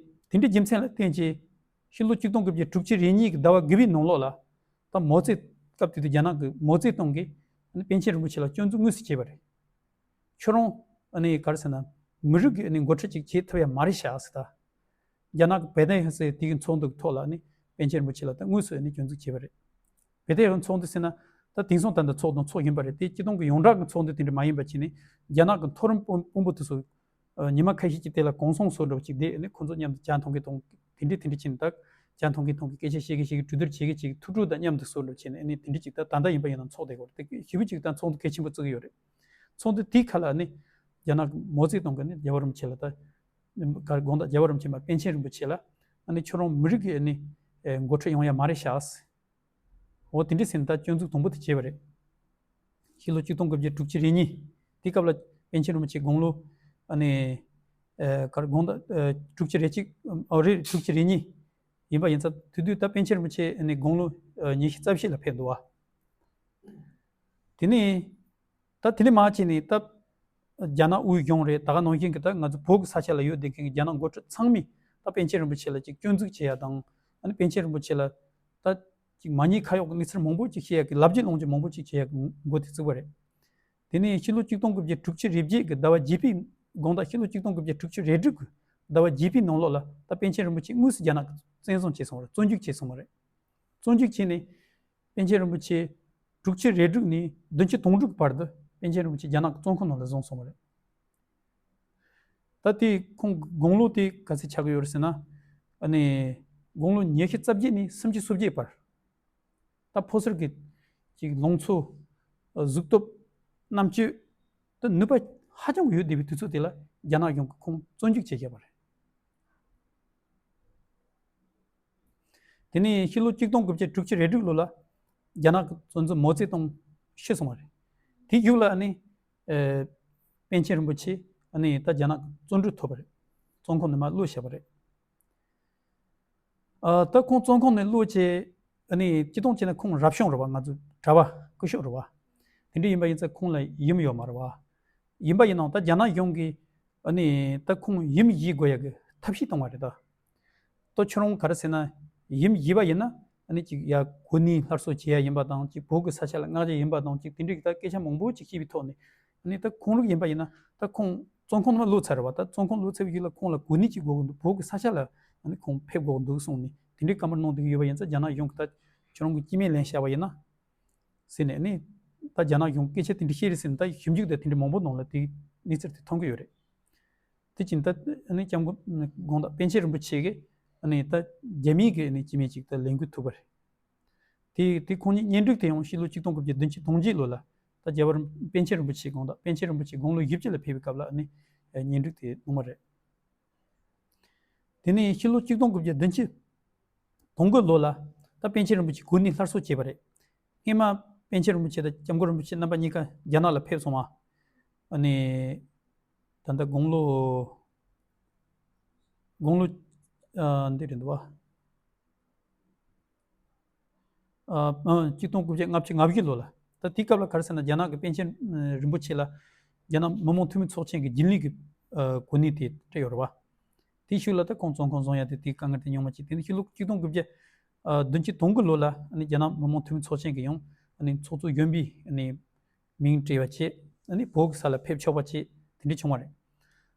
དེ་འདྲའི་རྒྱུ་མཚན་ལ་བརྟེན་བྱས་ཕྱི་ལོ་ཆིག་སྟོང་དགུ་བརྒྱ་དྲུག་ཅུ་རེ་གཉིས་ཀྱི་ཟླ་བ་དགུ་པའི་ནང་ལོགས་ལ་ད་མའོ་ཙེ། སྐབས་དེ་དུས་རྒྱ་ནག་གི་མའོ་ཙེ་ཏུང་གིས་ཨ་ནི་པཎ་ཆེན་རིན་པོ་ཆེ་ལ་སྐྱོན་འཛུགས་དངོས་སུ་བྱས་པ་རེད། ཁྱོད་རང་ཨ་ནི་ག་རེ་ཟེར་ན། མི་རིགས་ཀྱི་ཨ་ནི་འགོ་ཁྲིད་ཅིག་བྱེད་ཐུབ་ཡ་མ་རེད་ཤག་ཟེར། ད་རྒྱ་ནག་གི་བེ་ཏན་ཧེ་ཟེར་དེ་གི་ཚོགས་འདུ་གི་ཐོག་ལ་ཨ་ནི་པཎ་ཆེན་རིན་པོ་ཆེ་ལ་ད་དངོས་སུ་ཨ་ནི་སྐྱོན་འཛུགས་བྱས་པ་རེད། བེ་ཏན་ཧེ་ཚོགས་འདུ་ཟེར་ན་ད་དེང་སང་ད་ལྟ་ཚོགས་དང་ཚོགས་ཡིན་པ་རེད། དེ་སྤྱི་བཏང་གི་ཡོངས་གྲགས་ཀྱི་ཚོགས་འདུ་དེ་འདྲ་མ་ཡིན་པ་བྱས་ནས་རྒྱ་ནག་གི་མཐོ་རིམ་དཔོན་དཔོན་པོ་དེ་ཚོ་ཉི་མ་ཁ་ཤས་ཀྱི་དེ་ལ་གུང་སེང་བཟོ་འདྲ་བོ་ཅིག་བསྡད། ཨ་ནི་ཁོ་ཚོ་མཉམ་དུ་ཇ་འཐུང་གི་འཐུང་གི་དེ་འདྲ་དེ་འདྲ་བྱས་ནས་ད་ཇ་འཐུང་གི་འཐུང་གི་སྐད་ཆ་བཤད་གི་བཤད་གི་གྲོས་བསྡུར་བྱེད་གི་བྱེད་གི་ཐུགས་སྤྲོ་དང་མཉམ་དུ་བཟོ་འདྲ་བྱས་ནས། ཨ་ནི་དེ་འདྲ་ཅིག་ད་ད་ལྟ་ཡིན་པ་ཡིན་ན་ཚོགས་བསྡད་ཀྱི་ཡོད་རེད། དེ་ཞེ་པོ་ཅིག་ད་ཚོགས་འདུ་གལ་ཆེན་པོ་བརྩི་གི་ཡོད་རེད། ཚོགས་འདུ་དེའི་ཁ་ལ་ཨ་ནི་རྒྱ་ནག་གི་མའོ་ཙེ་ཏུང་གིས་ཨ་ནི་རྒྱལ་བ་རིན་པོ་ཆེ་ལ་ད་ག་རེ་དགོངས་དག་རྒྱལ་བ་རིན་པོ་ཆེ་མ་པཎ་ཆེན་རིན་པོ་ཆེ་ལ་ཨ་ནི་ཁྱོད་རང་མི་རིགས་ཀྱི་ཨ་ནི་འགོ་ཁྲིད་ཡོང་ཡ་མ་རེད་ཤག་འོ་དེ་འདྲ་ཟེར་ནས་ད་སྐྱོན་འཛུགས་དང་པོ་དེ་བྱས་པ་རེད། ཕྱི་ལོ་ཆིག་སྟོང་དགུ་བརྒྱ་དྲུག་ཅུ་རེ་གཉིས། དེ་སྐབས་ལ་པཎ་ཆེན་རིན་པོ་ཆེ་དགུང་ལོ་ཨ་ནི་ཨ་ག་རེ་དགོངས་དག་ཨ་དྲུག་ཅུ་རེ་གཅིག་ཨ་རེད། དྲུག་ཅུ་རེ་གཉིས་ཡིན་པ་ཡིན་ཙང་དེ་དུས་ད་པཎ་ཆེན་རིན་པོ་ཆེ་ཨ་ནི་དགུང་ལོ་ཨ་ཉི་ཤུ་རྩ་བཞི་ལ་ཕེབས་འདུག་བ། དེ་ནས་ད་དེ་ནས་མར་བྱས་ནས་ད་རྒྱ་ནག་དབུས་གཞུང་རེད། ད་ག་ནང་བཞིན་གྱི་ད་ང་ཚོ་བོད་ཀྱི་ས་ཆ་ལ་ཡོད་བསྡད་མཁན་གྱི་རྒྱ་ནག་འགོ་ཁྲིད་ཚང་མས་ད་པཎ་ཆེན་རིན་པོ་ཆེ་ལ་ཅིག་སྐྱོན་འཛུགས་བྱེད་ཡ་དང་། ཨ་ནི་པཎ་ཆེན་རིན་པོ་ཆེ་ལ་ད་ཅིག་མ་ཉེས་ཁ་གཡོག་གི་གནས་ཚུལ་མང་པོ་ཅིག་བཤད་ཡ་གི་ལབ་རྒྱུ་སློང་རྒྱུ་མང་པོ་ཅིག་བྱེད་ཡ་གི་འགོ་དེ་བཙུགས་པ་རེད། དེ་ནས་ཕྱི་ལོ་ཆིག་སྟོང་དགུ་བརྒྱ་དྲུག་ཅུ་རེ་བརྒྱད་ཀྱི་ཟླ་བ་བརྒྱད་པའི་དགོངས་དག་ཕྱི་ལོ་ཆིག་སྟོང་དགུ་བརྒྱ་དྲུག་ཅུ་རེ་དྲུག་གི་ཟླ་བ་བརྒྱད་པའི་ནང་ལོགས་ལ་ད་པཎ་ཆེན་རིན་པོ་ཆེ་དངོས་སུ་རྒྱ་ནག་གིས་བཙན་བཟུང་བྱས་སོང་བ་རེད། བཙོན་འཇུག་བྱས་སོང་བ་རེད། བཙོན་འཇུག་བྱས་ནས་པཎ་ཆེན་རིན་པོ་ཆེ་དྲུག་ཅུ་རེ་དྲུག་ནས་བདུན་ཅུ་དོན་དྲུག་བར་དུ་པཎ་ཆེན་རིན་པོ་ཆེ་རྒྱ་ནག་གི་བཙོན་ཁང་ནང་ལ་བཟུང་སོང་བ་རེད། ད་དེ་ཁོང་དགུང་ལོ་དེ་ག་ཚོད་ཆགས་ཀྱི་ཡོད་རེད་ཟེར་ན། ཨ་ནི་དགུང་ལོ་ཉི་ཤུ་རྩ་བརྒྱད་ནས་སུམ་ཅུ་སོ་བརྒྱད་བར། ད་ཕོ་གསར་གྱི་ཅིག་ལང་ཚོ། གཟུགས་སྟོབས། རྣམ་དཔྱོད། ད་ནུས་པ་ཧ་ཅང་ཡོད་བསྡད་པའི་དུས་ཚོད་དེ་ལ་རྒྱ་ནག་གཞུང་གིས་ཁོང་བཙོན་འཇུག་བྱས་བཞག་པ་རེད། དེ་ནས་ཕྱི་ལོ་ཆིག་སྟོང་དགུ་བརྒྱ་དྲུག་ཅུ་རེ་དྲུག་ལོ་ལ་རྒྱ་ནག་གི་གཙོ་འཛིན་མའོ་ཙེ་ཏུང་ཤི་སོང་བ་རེད། དེའི་གཞུག་ལ་ཨ་ནི་ཨ་པཎ་ཆེན་རིན་པོ་ཆེ་ཨ་ནི་ད་རྒྱ་ནག་གི་བཙོན་གྲོལ་ཐོབ་པ་རེད། བཙོན་ཁང་ནས་མར་གློད་བཞག་པ་རེད། ཨ་ད་ཁོང་བཙོན་ཁང་ནས་གློད་བྱས། ཨ་ནི་སྤྱིར་བཏང་བྱས་ན་ཁོང་རབ་བྱུང་རེད་བ། ང་ཚོ་གྲྭ་པ་སྐུ་ཞབས་རེད་བ། དེ་འདྲ་ཡིན་པ་ཡིན་ཙང་ཁོང་ལ་ཡུམ་ཡོད་མ་རེད་བ། ཡིན་པ་ཡིན་ནའང་ད་རྒྱ་ནག་གཞུང་གིས་ཨ་ནི་ད་ཁོང་ཡུམ་བཞེས་དགོས་ཡ་གི་ཐབས་ཤེས་བཏང་བ་རེད་ད། ད་ཁྱོད་རང་ག་རེ་ཟེར་ན། ཡུམ་བཞེས་པ་ཡིན་ན་ཨ་ནི་ཅིག་ཡ་གོ་གནས་སླར་གསོ་བྱེད་ཡ་ཡིན་པ་དང་། ཅིག་བོད་ཀྱི་ས་ཆ་ལ་མངགས་རྒྱུ་ཡིན་པ་དང་། ཅིག་དེ་འདྲའི་གི་ད་སྐད་ཆ་མང་པོ་ཅིག་བཤད་པའི་ཐོག་ནས། ཨ་ནི་ད་ཁོང་རང་ཡིན་པ་ཡིན་ན་ད་ཁོང་བཙོན་ཁང་ནང་གློད་ཚར་བ། ད་བཙོན་ཁང་གློད་ཚར་བའི་རྗེས་ལ་ཁོང་ལ་གོ་གནས་ཅིག་དགོས་ཀྱི་འདུག་བོད་ཀྱི་ས་ཆ་ལ་ཨ་ནི་ཁོང་ཕེབས་དགོས་ཀྱི་འདུག་གསུངས་ནས་དེ་འདྲའི་བཀའ་མོལ་གནང་བསྡད་ཀྱི་ཡོད་པ་ཡིན་ཙང་། རྒྱ་ནག་གཞུང་གིས་ད་ཁྱོད་རང་གི་སྐྱེ་དམན་ལེན་བྱས་པ་ཡིན་ན་ཟེར་ནས། ཨ་ནི་ད་རྒྱ་ནག་གཞུང་སྐད་ཆ་དེ་འདྲ་བཤད་རེད་ཟེར་ནས་ད་ཞིབ་འཇུག་དང་དེ་འདྲ་མང་པོ་ནང་ལ་དེ་གནས་ཚུལ་དེ་མཐོང་གི་ཡོད་རེད། དེ་བཞིན་ད་ཨ་ནི་སྐྱབས་མགོན་དགོངས་དག་པཎ་ཆེན་རིན་པོ་ཆེ་གིས་ཨ་ནི་ད་རྒྱ་མིའི་གི་ཨ་ནི་སྤྱི་མི་ཅིག་ད་ལས་འགུལ་ཐུབ་པ་རེད། དེ་དེ་ཁོང་གཉིས་གཉེན་སྒྲིག་དེ་ཡང་ཕྱི་ལོ་ཆིག་སྟོང་དགུ་བརྒྱ་བདུན་ཅུ་དོན་གཅིག་ལོ་ལ་ད་རྒྱལ་བ་རིན་པཎ་ཆེན་རིན་པོ་ཆེ་དགོངས་དག་པཎ་ཆེན་རིན་པོ་ཆེ་དགུང་ལོ་བཞི་བཅུ་ལ་ཕེབས་པའི་སྐབས་ལ་ཨ་ནི་གཉེན་སྒྲིག་དེ་གནང་བ་རེད། དེ་ནས་ཕྱི་ལོ་ཆིག་སྟོང་དགུ་བརྒྱ་བདུན་ཅུ་དོན་དགུ་ལོ་ལ་ད་པཎ་ཆེན་རིན་པོ་ཆེ་གོ་གནས་སླར་གསོ་བྱས་པ་རེད། སྔོན་མ་པཎ་ཆེན་རིན་པོ་ཆེ་དང་སྐྱབས་མགོན་རིན་པོ་ཆེ་རྣམ་པ་གཉིས་ཀ་རྒྱ་ནག་ལ་ཕེབས་སོང་བ། ཨ་ནི་ད་ལྟ་དགུང་ལོ། དགུང་ལོ། ཨ། འདི་རེད་འདུག་བ། ཨ། ཨ། ཆིག་སྟོང་དགུ་བརྒྱ་ལྔ་བཅུ་ང་བཞི་ལོ་ལ། ད་དེའི་སྐབས་ལ་ག་རེ་ཟེར་ན་རྒྱ་ནག་གི་པཎ་ཆེན་རིན་པོ་ཆེ་ལ་རྒྱ་ནག་མི་དམངས་འཐུས་མི་ཚོགས་ཆེན་གྱི་རྒྱུན་ལས་ཀྱི་ཨ་གོ་གནས་དེ་སྤྲད་ཡོད་རེད་བ། དེའི་ཤུལ་ལ་ད་ཁོང་བཙོན་ཁང་བཟུང་ཡ་དེ་དེའི་དཀའ་ངལ་དེ་མྱོང་མ་བྱས། དེ་ནས་ཕྱི་ལོ་ཆིག་སྟོང་དགུ་བརྒྱ་ཨ་བདུན་ཅུ་དོན་དགུ་ལོ་ལ་ཨ་ནི་རྒྱ་ནག་མི་དམངས་འཐུས་མི་ཚོགས་ཆེན་གྱིས་ཡང་ཨ་ནི་ཚོགས་གཙོ་གཞོན་པའི་ཨ་ནི་མིང་སྤྲད་པ་བྱས། ཨ་ནི་བོད་ཀྱི་ས་ལ་ཕེབས་ཆོག་པ་བྱས། དེ་འདྲ་བྱུང་བ་རེད།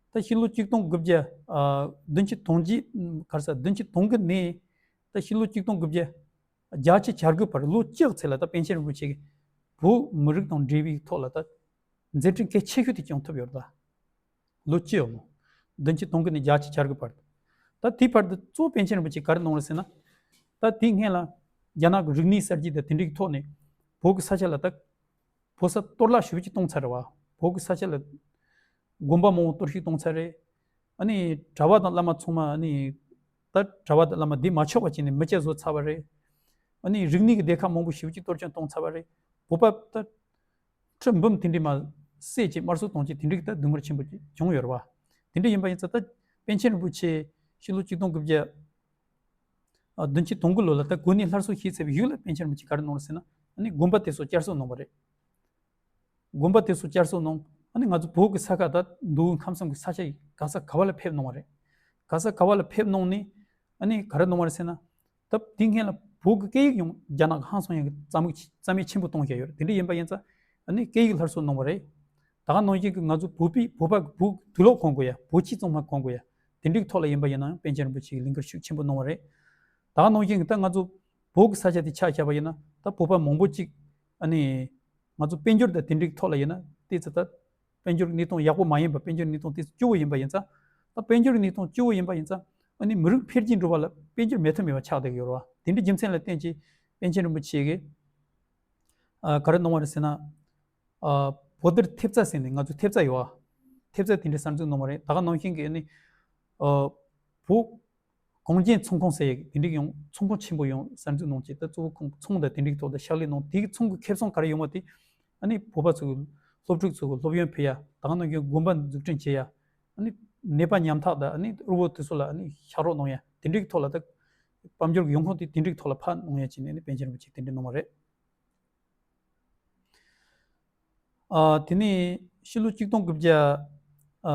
ད་ཕྱི་ལོ་ཆིག་སྟོང་དགུ་བརྒྱ་ཨ་བདུན་ཅུ་དོན་གཅིག་ག་རེ་ཟ། བདུན་ཅུ་དོན་དགུ་ནས་ད་ཕྱི་ལོ་ཆིག་སྟོང་དགུ་བརྒྱ་བརྒྱད་ཅུ་གྱ་དགུ་བར་ལོ་བཅུ་ཙམ་ལ་ད་པཎ་ཆེན་རིན་པོ་ཆེ་གིས་བོད་མི་རིགས་དང་འབྲེལ་བའི་ཐོག་ལ་ད་མཛད་འཕྲིན་གལ་ཆེ་ཤོས་དེ་བསྐྱངས་ཐུབ་ཡོད་རེད། ད་ལོ་བཅུ་ཡོད་ལོ། བདུན་ཅུ་དོན་དགུ་ནས་བརྒྱད་ཅུ་གྱ་དགུ་བར། ད་དེའི་བར་དུ་གཙོ་བོ་པཎ་ཆེན་རིན་པོ་ཆེ་ག་རེ་གནང་རེད་ཟེར་ན། ད་དེའི་སྔོན་ལ་རྒྱ་ནག་གི་རིག་གནས་གསར་བརྗེ་དང་དེ་འདྲའི་ཐོག་ནས་བོད་ཀྱི་ས་ཆ་ལ་ད་བོད་ས་གཏོར་བརླག་ཞེ་པོ་ཅིག་བཏང་ཚར་རེད་བ། བོད་ཀྱི་ས་ཆ་ལ་དགོན་པ་མང་པོ་གཏོར་བཤིག་བཏང་ཚར་རེད། ཨ་ནི་གྲྭ་པ་དང་བླ་མ་ཚང་མ་ཨ་ནི་ད་གྲྭ་པ་དང་བླ་མ་བསྡད་མ་ཆོག་པ་བྱས་ནས་མི་སྐྱ་བཟོ་ཚར་བ་རེད། ཨ་ནི་རིག་གནས་ཀྱི་སྡེ་ཁག་མང་པོ་ཞེ་པོ་ཅིག་གཏོར་སྐྱོན་བཏང་ཚར་བ་རེད། བོད་པ་ད་ཁྲི་འབུམ་དེ་འདྲས་མར་བསད་ཅིག་དམར་གསོད་གཏོང་ཅིག་དེ་འདྲས་ཀྱི་ད་སྡུག་བསྔལ་ཆེན་པོ་ཅིག་བྱུང་ཡོད་རེད་བ། དེ་འདྲས་ཡིན་པ་ཡིན་ཙང་ད་པཎ་ཆེན་རིན་པོ་ཆེ་ཕྱི་ལོ་ཆིག་སྟོང་དགུ་བརྒྱ་ཨ་བདུན་ཅུ་དོན་དགུ་ལོ་ལ་ད་གོ་གནས་སླར་གསོ་བྱས་ཚར་བའི་གཞུག་ལ་པཎ་ཆེན་རིན་པོ་ཆེ་ག་རེ་གནང་རེད་ཟེར་ན། ཨ་ནི་དགོན་པ་དེ་ཚོ་བསྐྱར་གསོ་གནང་བ་རེད། དགོན་པ་དེ་ཚོ་བསྐྱར་གསོ་གནང་། ཨ་ནི་ང་ཚོ་བོད་ཀྱི་ས་ཁ་ད་མདོ་དབུས་ཁམས་གསུམ་གྱི་ས་ཆ་ཡི་ག་ས་ག་བ་ལ་ཕེབས་གནང་བ་རེད། ག་ས་ག་བ་ལ་ཕེབས་གནང་ནས་ཨ་ནི་ག་རེ་གནང་བ་རེད་ཟེར་ན། སྟབས་དེ་སྔོན་ལ་བོད་ཀྱི་སྐད་ཡིག་ཡང་རྒྱ་ནག་གི་ཧང་སང་ཡག་གི་རྩ་མེད་རྩ་མེད་ཆེན་པོ་གཏོང་བཞག་ཡོད་རེད། དེ་འདྲ་ཡིན་པ་ཡིན་ཙང་ཨ་ནི་སྐད་ཡིག་སླར་གསོ་གནང་བ་རེད། ད་ག་ནང་བཞིན་གྱི་ང་ཚོ་བོད་པའི་བོད་པ་བོད་དུག་ལོག་གོན་དགོས་ཡ། བོད་ཆས་གཙང་མ་གོན་དགོས་ཡ། དེ་འདྲའི་ཐོག་ལ་ཡིན་པ་ཡིན་ན་ཡང་པཎ་ཆེན་རིན་པོ་ཆེ་གིས་ལས་འགུལ་ཤུགས་ཆེན་པོ་གནང་བ་རེད། ད་ག་ནང་བཞིན་གྱི་ད་ང་ཚོ་བོད་ཀྱི་ས་ཆ་དེ་ཆ་བཞག་པ་ཡིན་ན་ད་བོད་པ་མང་པོ་ཅིག་ཨ་ནི་ང་ཚོ་དཔལ་འབྱོར་དང་དེ་འདྲའི་ཐོག་ལ་ཡིན་ན་ཏོག་ཙམ་ད་དཔལ་འབྱོར་གནས་སྟངས་ཡག་པོ་མ་ཡིན་པ། དཔལ་འབྱོར་གནས་སྟངས་ཏོག་ཙམ་སྐྱོ་བོ་ཡིན་པ་ཡིན་ཙང་། ད་དཔལ་འབྱོར་གནས་སྟངས་སྐྱོ་བོ་ཡིན་པ་ཡིན་ཙང་ཨ་ནི་མི་རིགས་འཕེལ་རྒྱས་འགྲོ་བ་ལ་དཔལ་འབྱོར་མེད་ཐབས་མེད་པ་ཆགས་བསྡད་ཀྱི་ཡོད་རེད་བ། དེ་འདྲའི་རྒྱུ་མཚན་ལ་བརྟེན་བྱས་པཎ་ཆེན་རིན་པོ་ཆེ་གིས་ཨ་ག་རེ་གནང་བ་རེད་ཟེར་ན། ཨ་བོད་དར་ཐེབས་རྩ་ཟེར་ནས་ང་ཚོ་ཐེབས་རྩ་ཡོད་བ། ཐེབས་རྩ་དེ་འདྲ་གསར་འཛུགས་གནང་བ་རེད། ད་ག་ནང་བཞིན་གྱི་ཨ་ནི་ཨ་བོད་གངས་ཅན་ཚོང་ཁང་ཟེར་ཡག་དེ་འདྲའི་ཡང་ཚོང་ཁང་ཆེན་པོ་ཡང་གསར་འཛུགས་གནང་བྱས། ད་གཙོ་བོ་ཁོང་ཚོང་དང་དེ་འདྲའི་ཐོག་ལ་ཕྱག་ལས་གནང་། དེའི་ཚོང་གི་ཁེ་བཟང་ག་རེ་ཡོང་བ་དེ་ཨ་ནི་བོད་པ་ཚོ་གི་སློབ་ཕྲུག་ཚོ་གི་སློབ་ཡོན་ཕུལ་ཡ། ད་ག་ནང་བཞིན་དགོན་པ་འཛུགས་སྐྲུན་བྱེད་ཡ། ཨ་ནི་ནད་པ་ཉམ་ཐག་དང་ཨ་ནི་དབུལ་བོ་དེ་ཚོ་ལ་ཨ་ནི་ཕྱག་རོགས་གནང་ཡ། དེ་འདྲའི་ཐོག་ལ་ད་དཔལ་འབྱོར་གྱི་ཡོང་ཁུངས་དེ་དེ་འདྲའི་ཐོག་ལ་ཕར་གནང་ཡ་བྱས་ནས་ཨ་ནི་པཎ་ཆེན་རིན་པོ་ཆེ་དེ་འདྲ་གནང་བ་རེད། ཨ་དེ་ནས་ཕྱི་ལོ་ཆིག་སྟོང་དགུ་བརྒྱ་ཨ་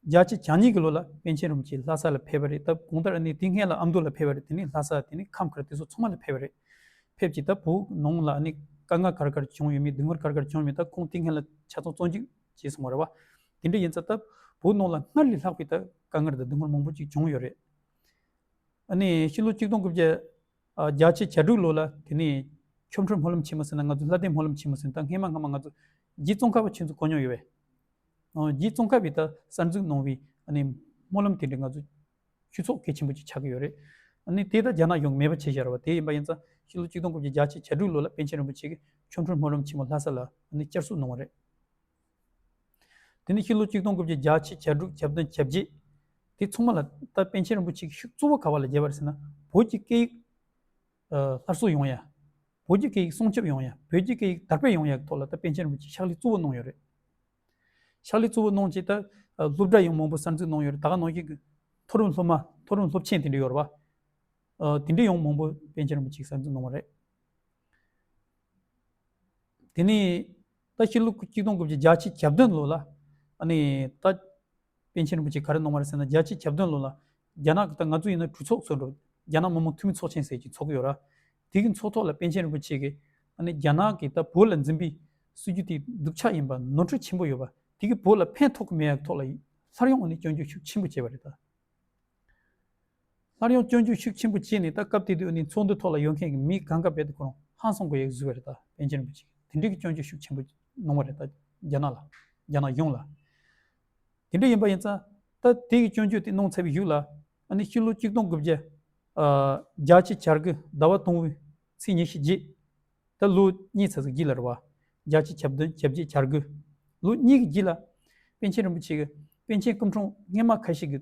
བརྒྱད་ཅུ་གྱ་གཉིས་ཀྱི་ལོ་ལ་པཎ་ཆེན་རིན་པོ་ཆེ་ལྷ་ས་ལ་ཕེབས་པ་རེད། ད་གང་ལྟར་ཨ་ནི་དེ་སྔོན་ལ་ཨ་མདོ་ལ་ཕེབས་པ་རེད། དེ་ནས་ལྷ་ས་དེ་ནས་ཁམས་ཁུལ་དེ་ཚོ་ཚང་མ་ལ་ཕེབས་པ་རེད། ཕེབས་ཀྱིས་ད་བོད་ནང་ལ་ཨ་ནི་དཀའ་ངལ་ག་རེ་ག་རེ་བྱུང་ཡོད་མེད། སྡུག་བསྔལ་ག་རེ་ག་རེ་བྱུང་ཡོད་མེད། ད་ཁོང་དེ་སྔོན་ལ་ཆ་ཚང་བཙོན་འཇུག་བྱས་སོང་བ་རེད་བ། དེ་འདྲ་ཡིན་ཙང་ད་བོད་ནང་ལ་སྔར་ལས་ལྷག་པའི་ད་དཀའ་ངལ་དང་སྡུག་བསྔལ་མང་པོ་ཅིག་བྱུང་ཡོད་རེད། ཨ་ནི་ཕྱི་ལོ་ཆིག་སྟོང་དགུ་བརྒྱ་ཨ་བརྒྱད་ཅུ་གྱ་དྲུག་ལོ་ལ་དེ་ནས་ཆོ་འཕྲུལ་སྨོན་ལམ་ཆེན་མོ་ཟེར་ན་ང་ཚོ་ལྷ་ལྡན་སྨོན་ལམ་ཆེན་མོ་ཟེར་ན། ད་སྔས་མ་སྔ་མ་ང་ཚོ་རྗེ་ཙོང་ཁ་པ་ཁྱེད་ཚོ་གོ་མྱོང་ཡོད་པས། ཨ་རྗེ་ཙོང་ཁ་པས་ད་གསར་འཛུགས་གནང་བའི་ཨ་ནི་སྨོན་ལམ་དེ་འདྲ་ང་ཚོ་ཆོས་ཚོགས་གལ་ཆེན་པོ་ཅིག་ཆགས་ཀྱི་ཡོད་རེད། ཨ་ནི་དེ་ད་རྒྱ་ནག་གཞུང་མེད་པ་བྱས་བཞག་རེད་བ། དེ་ཡིན་པ་ཡིན་ཙང་ཕྱི་ལོ་ཆིག་སྟོང་དགུ་བརྒྱ་བརྒྱད་ཅུ་གྱ་དྲུག་ལོ་ལ་པཎ་ཆེན་རིན་པོ་ཆེ་གིས་ཆོ་འཕྲུལ་སྨོན་ལམ་ཆེན་མོ་ལྷ་ས་ལ་ཨ་ནི་བསྐྱར་གསོ་གནང་བ་རེད། དེ་ནས་ཕྱི་ལོ་ཆིག་སྟོང་དགུ་བརྒྱ་བརྒྱད་ཅུ་གྱ་དྲུག་གྱ་བདུན་གྱ་བརྒྱད་དེ་ཚང་མ་ལ་ད་པཎ་ཆེན་རིན་པོ་ཆེ་གིས་ཤུགས་གཙོ་བོ་ག་བ་ལ་བརྒྱབ་པ་རེད་ཟེར་ན། བོད་ཀྱི་སྐད་ཡིག་ཨ་སླར་གསོ་ཡོང་ཡ། བོད་ཀྱི་སྐད་ཡིག་སྲུང་སྐྱོབ་ཡོང་ཡ། བོད་ཀྱི་སྐད་ཡིག་དར་སྤེལ་ཡོང་ཡ་གི་ཐོག་ལ་ད་པཎ་ཆེན་རིན་པོ་ཆེ་ཕྱག་ལས་གཙོ་བོ་གནང་ཡོད་རེད། ཕྱག་ལས་གཙོ་བོ་གནང་བྱས་ད་ཨ་སློབ་གྲྭ་ཡང་མང་པོ་གསར་འཛུགས་གནང་ཡོད་རེད། ད་ག་ནང་བཞིན་གྱི་མཐོ་རིམ་སློབ་མ་མཐོ་རིམ་སློབ་ཆེན་དེ་འདྲ་ཡོད་རེད་བ། ཨ་དེ་འདྲ་ཡང་མང་པོ་པཎ་ཆེན་རིན་པོ་ཆེས་གསར་འཛུགས་གནང་བ་རེད། དེ་ནས་ད་ཕྱི་ལོ་ཆིག་སྟོང་དགུ་བརྒྱ་བརྒྱད་ཅུ་གྱ་བདུན་ལོ་ལ་ཨ་ནི་ད་པཎ་ཆེན་རིན་པོ་ཆེས་ག་རེ་གནང་བ་རེད་ཟེར་ན། བརྒྱད་ཅུ་གྱ་བདུན་ལོ་ལ་རྒྱ་ནག་གི་ད་ང་ཚོ་ཡིན་ན་གྲོས་ཚོགས་ཟེར་འགྲོ། རྒྱ་ནག་མི་དམངས་འཐུས་མི་ཚོགས་ཆེན་ཟེར་གྱི་ཚོགས་ཀྱི་ཡོད་ར། དེ་གི་ཚོགས་ཐོག་ལ་པཎ་ཆེན་རིན་པོ་ཆེ་གིས་ཨ་ནི་རྒྱ་ནག་གིས་ད་བོད་ལ་འཛིན་པའི་སྲིད་ཇུས་དེ་སྡུག་ཅག་ཡིན་པ། ནོར་འཁྲུལ་ཆེན་པོ་ཡོད་པ། དེ་གིས་བོད་ལ་ཕན་ཐོགས་ཀྱི་མེད་ཡག་ཐོག་ལ་སླར་ཡང་ཨ་ནི་སྐྱོན་བརྗོད་ཤུགས་ཆེན་པོ་བྱས་པ་རེད་ད། སླར་ཡང་སྐྱོན་བརྗོད་ཤུགས་ཆེན་པོ་བྱས་ནས་ད་སྐབས་དེ་དུས་ཨ་ནི་ཚོགས་འདུ་ཐོག་ལ་ཡོད་མཁན་གྱི་མི་གང་ག་རྦད་དེ་ཁོ་རང་ཧང་སང་དགོས་ཡག་བཟོས་པ་རེད་ད། པཎ་ཆེན་རིན་པོ་ཆེ་གིས་དེ་འདྲའི་གི་སྐྱོན་བརྗོད་ཤུགས་ཆེན་པོ་གནང་བ་རེད་ད། རྒྱ་ནག་ལ། རྒྱ་ནག་གཞུང་ལ། དེ་འདྲ་ཡིན་པ་ཡིན་ཙང་ད་དེ་གི་སྐྱོན་བརྗོད་དེ་གནང་ཚར་བའི་གཞུག་ལ་ཨ་ནི་ཕྱི་ལོ་ཆིག་སྟོང་དགུ་བརྒྱ་ཨ་བརྒྱད་ཅུ་གྱ་དགུ་ཟླ་བ་དང་པོའི་ཚེས་ཉི་ཤུ་བརྒྱད། ད་ལོ་གཉིས་ཙམ་ཟིག་རྗེས་ལ་རེད་བ། བརྒྱད་ཅུ་གྱ་བདུན་གྱ་བརྒྱད་གྱ་དགུ། ལོ་གཉིས་ཀྱི་རྗེས་ལ་པཎ་ཆེན་རིན་པོ་ཆེ་གི་པཎ་ཆེན་སྐུ་འཁྲུངས་སྔས་མ་ཁ་ཤས་ཀྱི་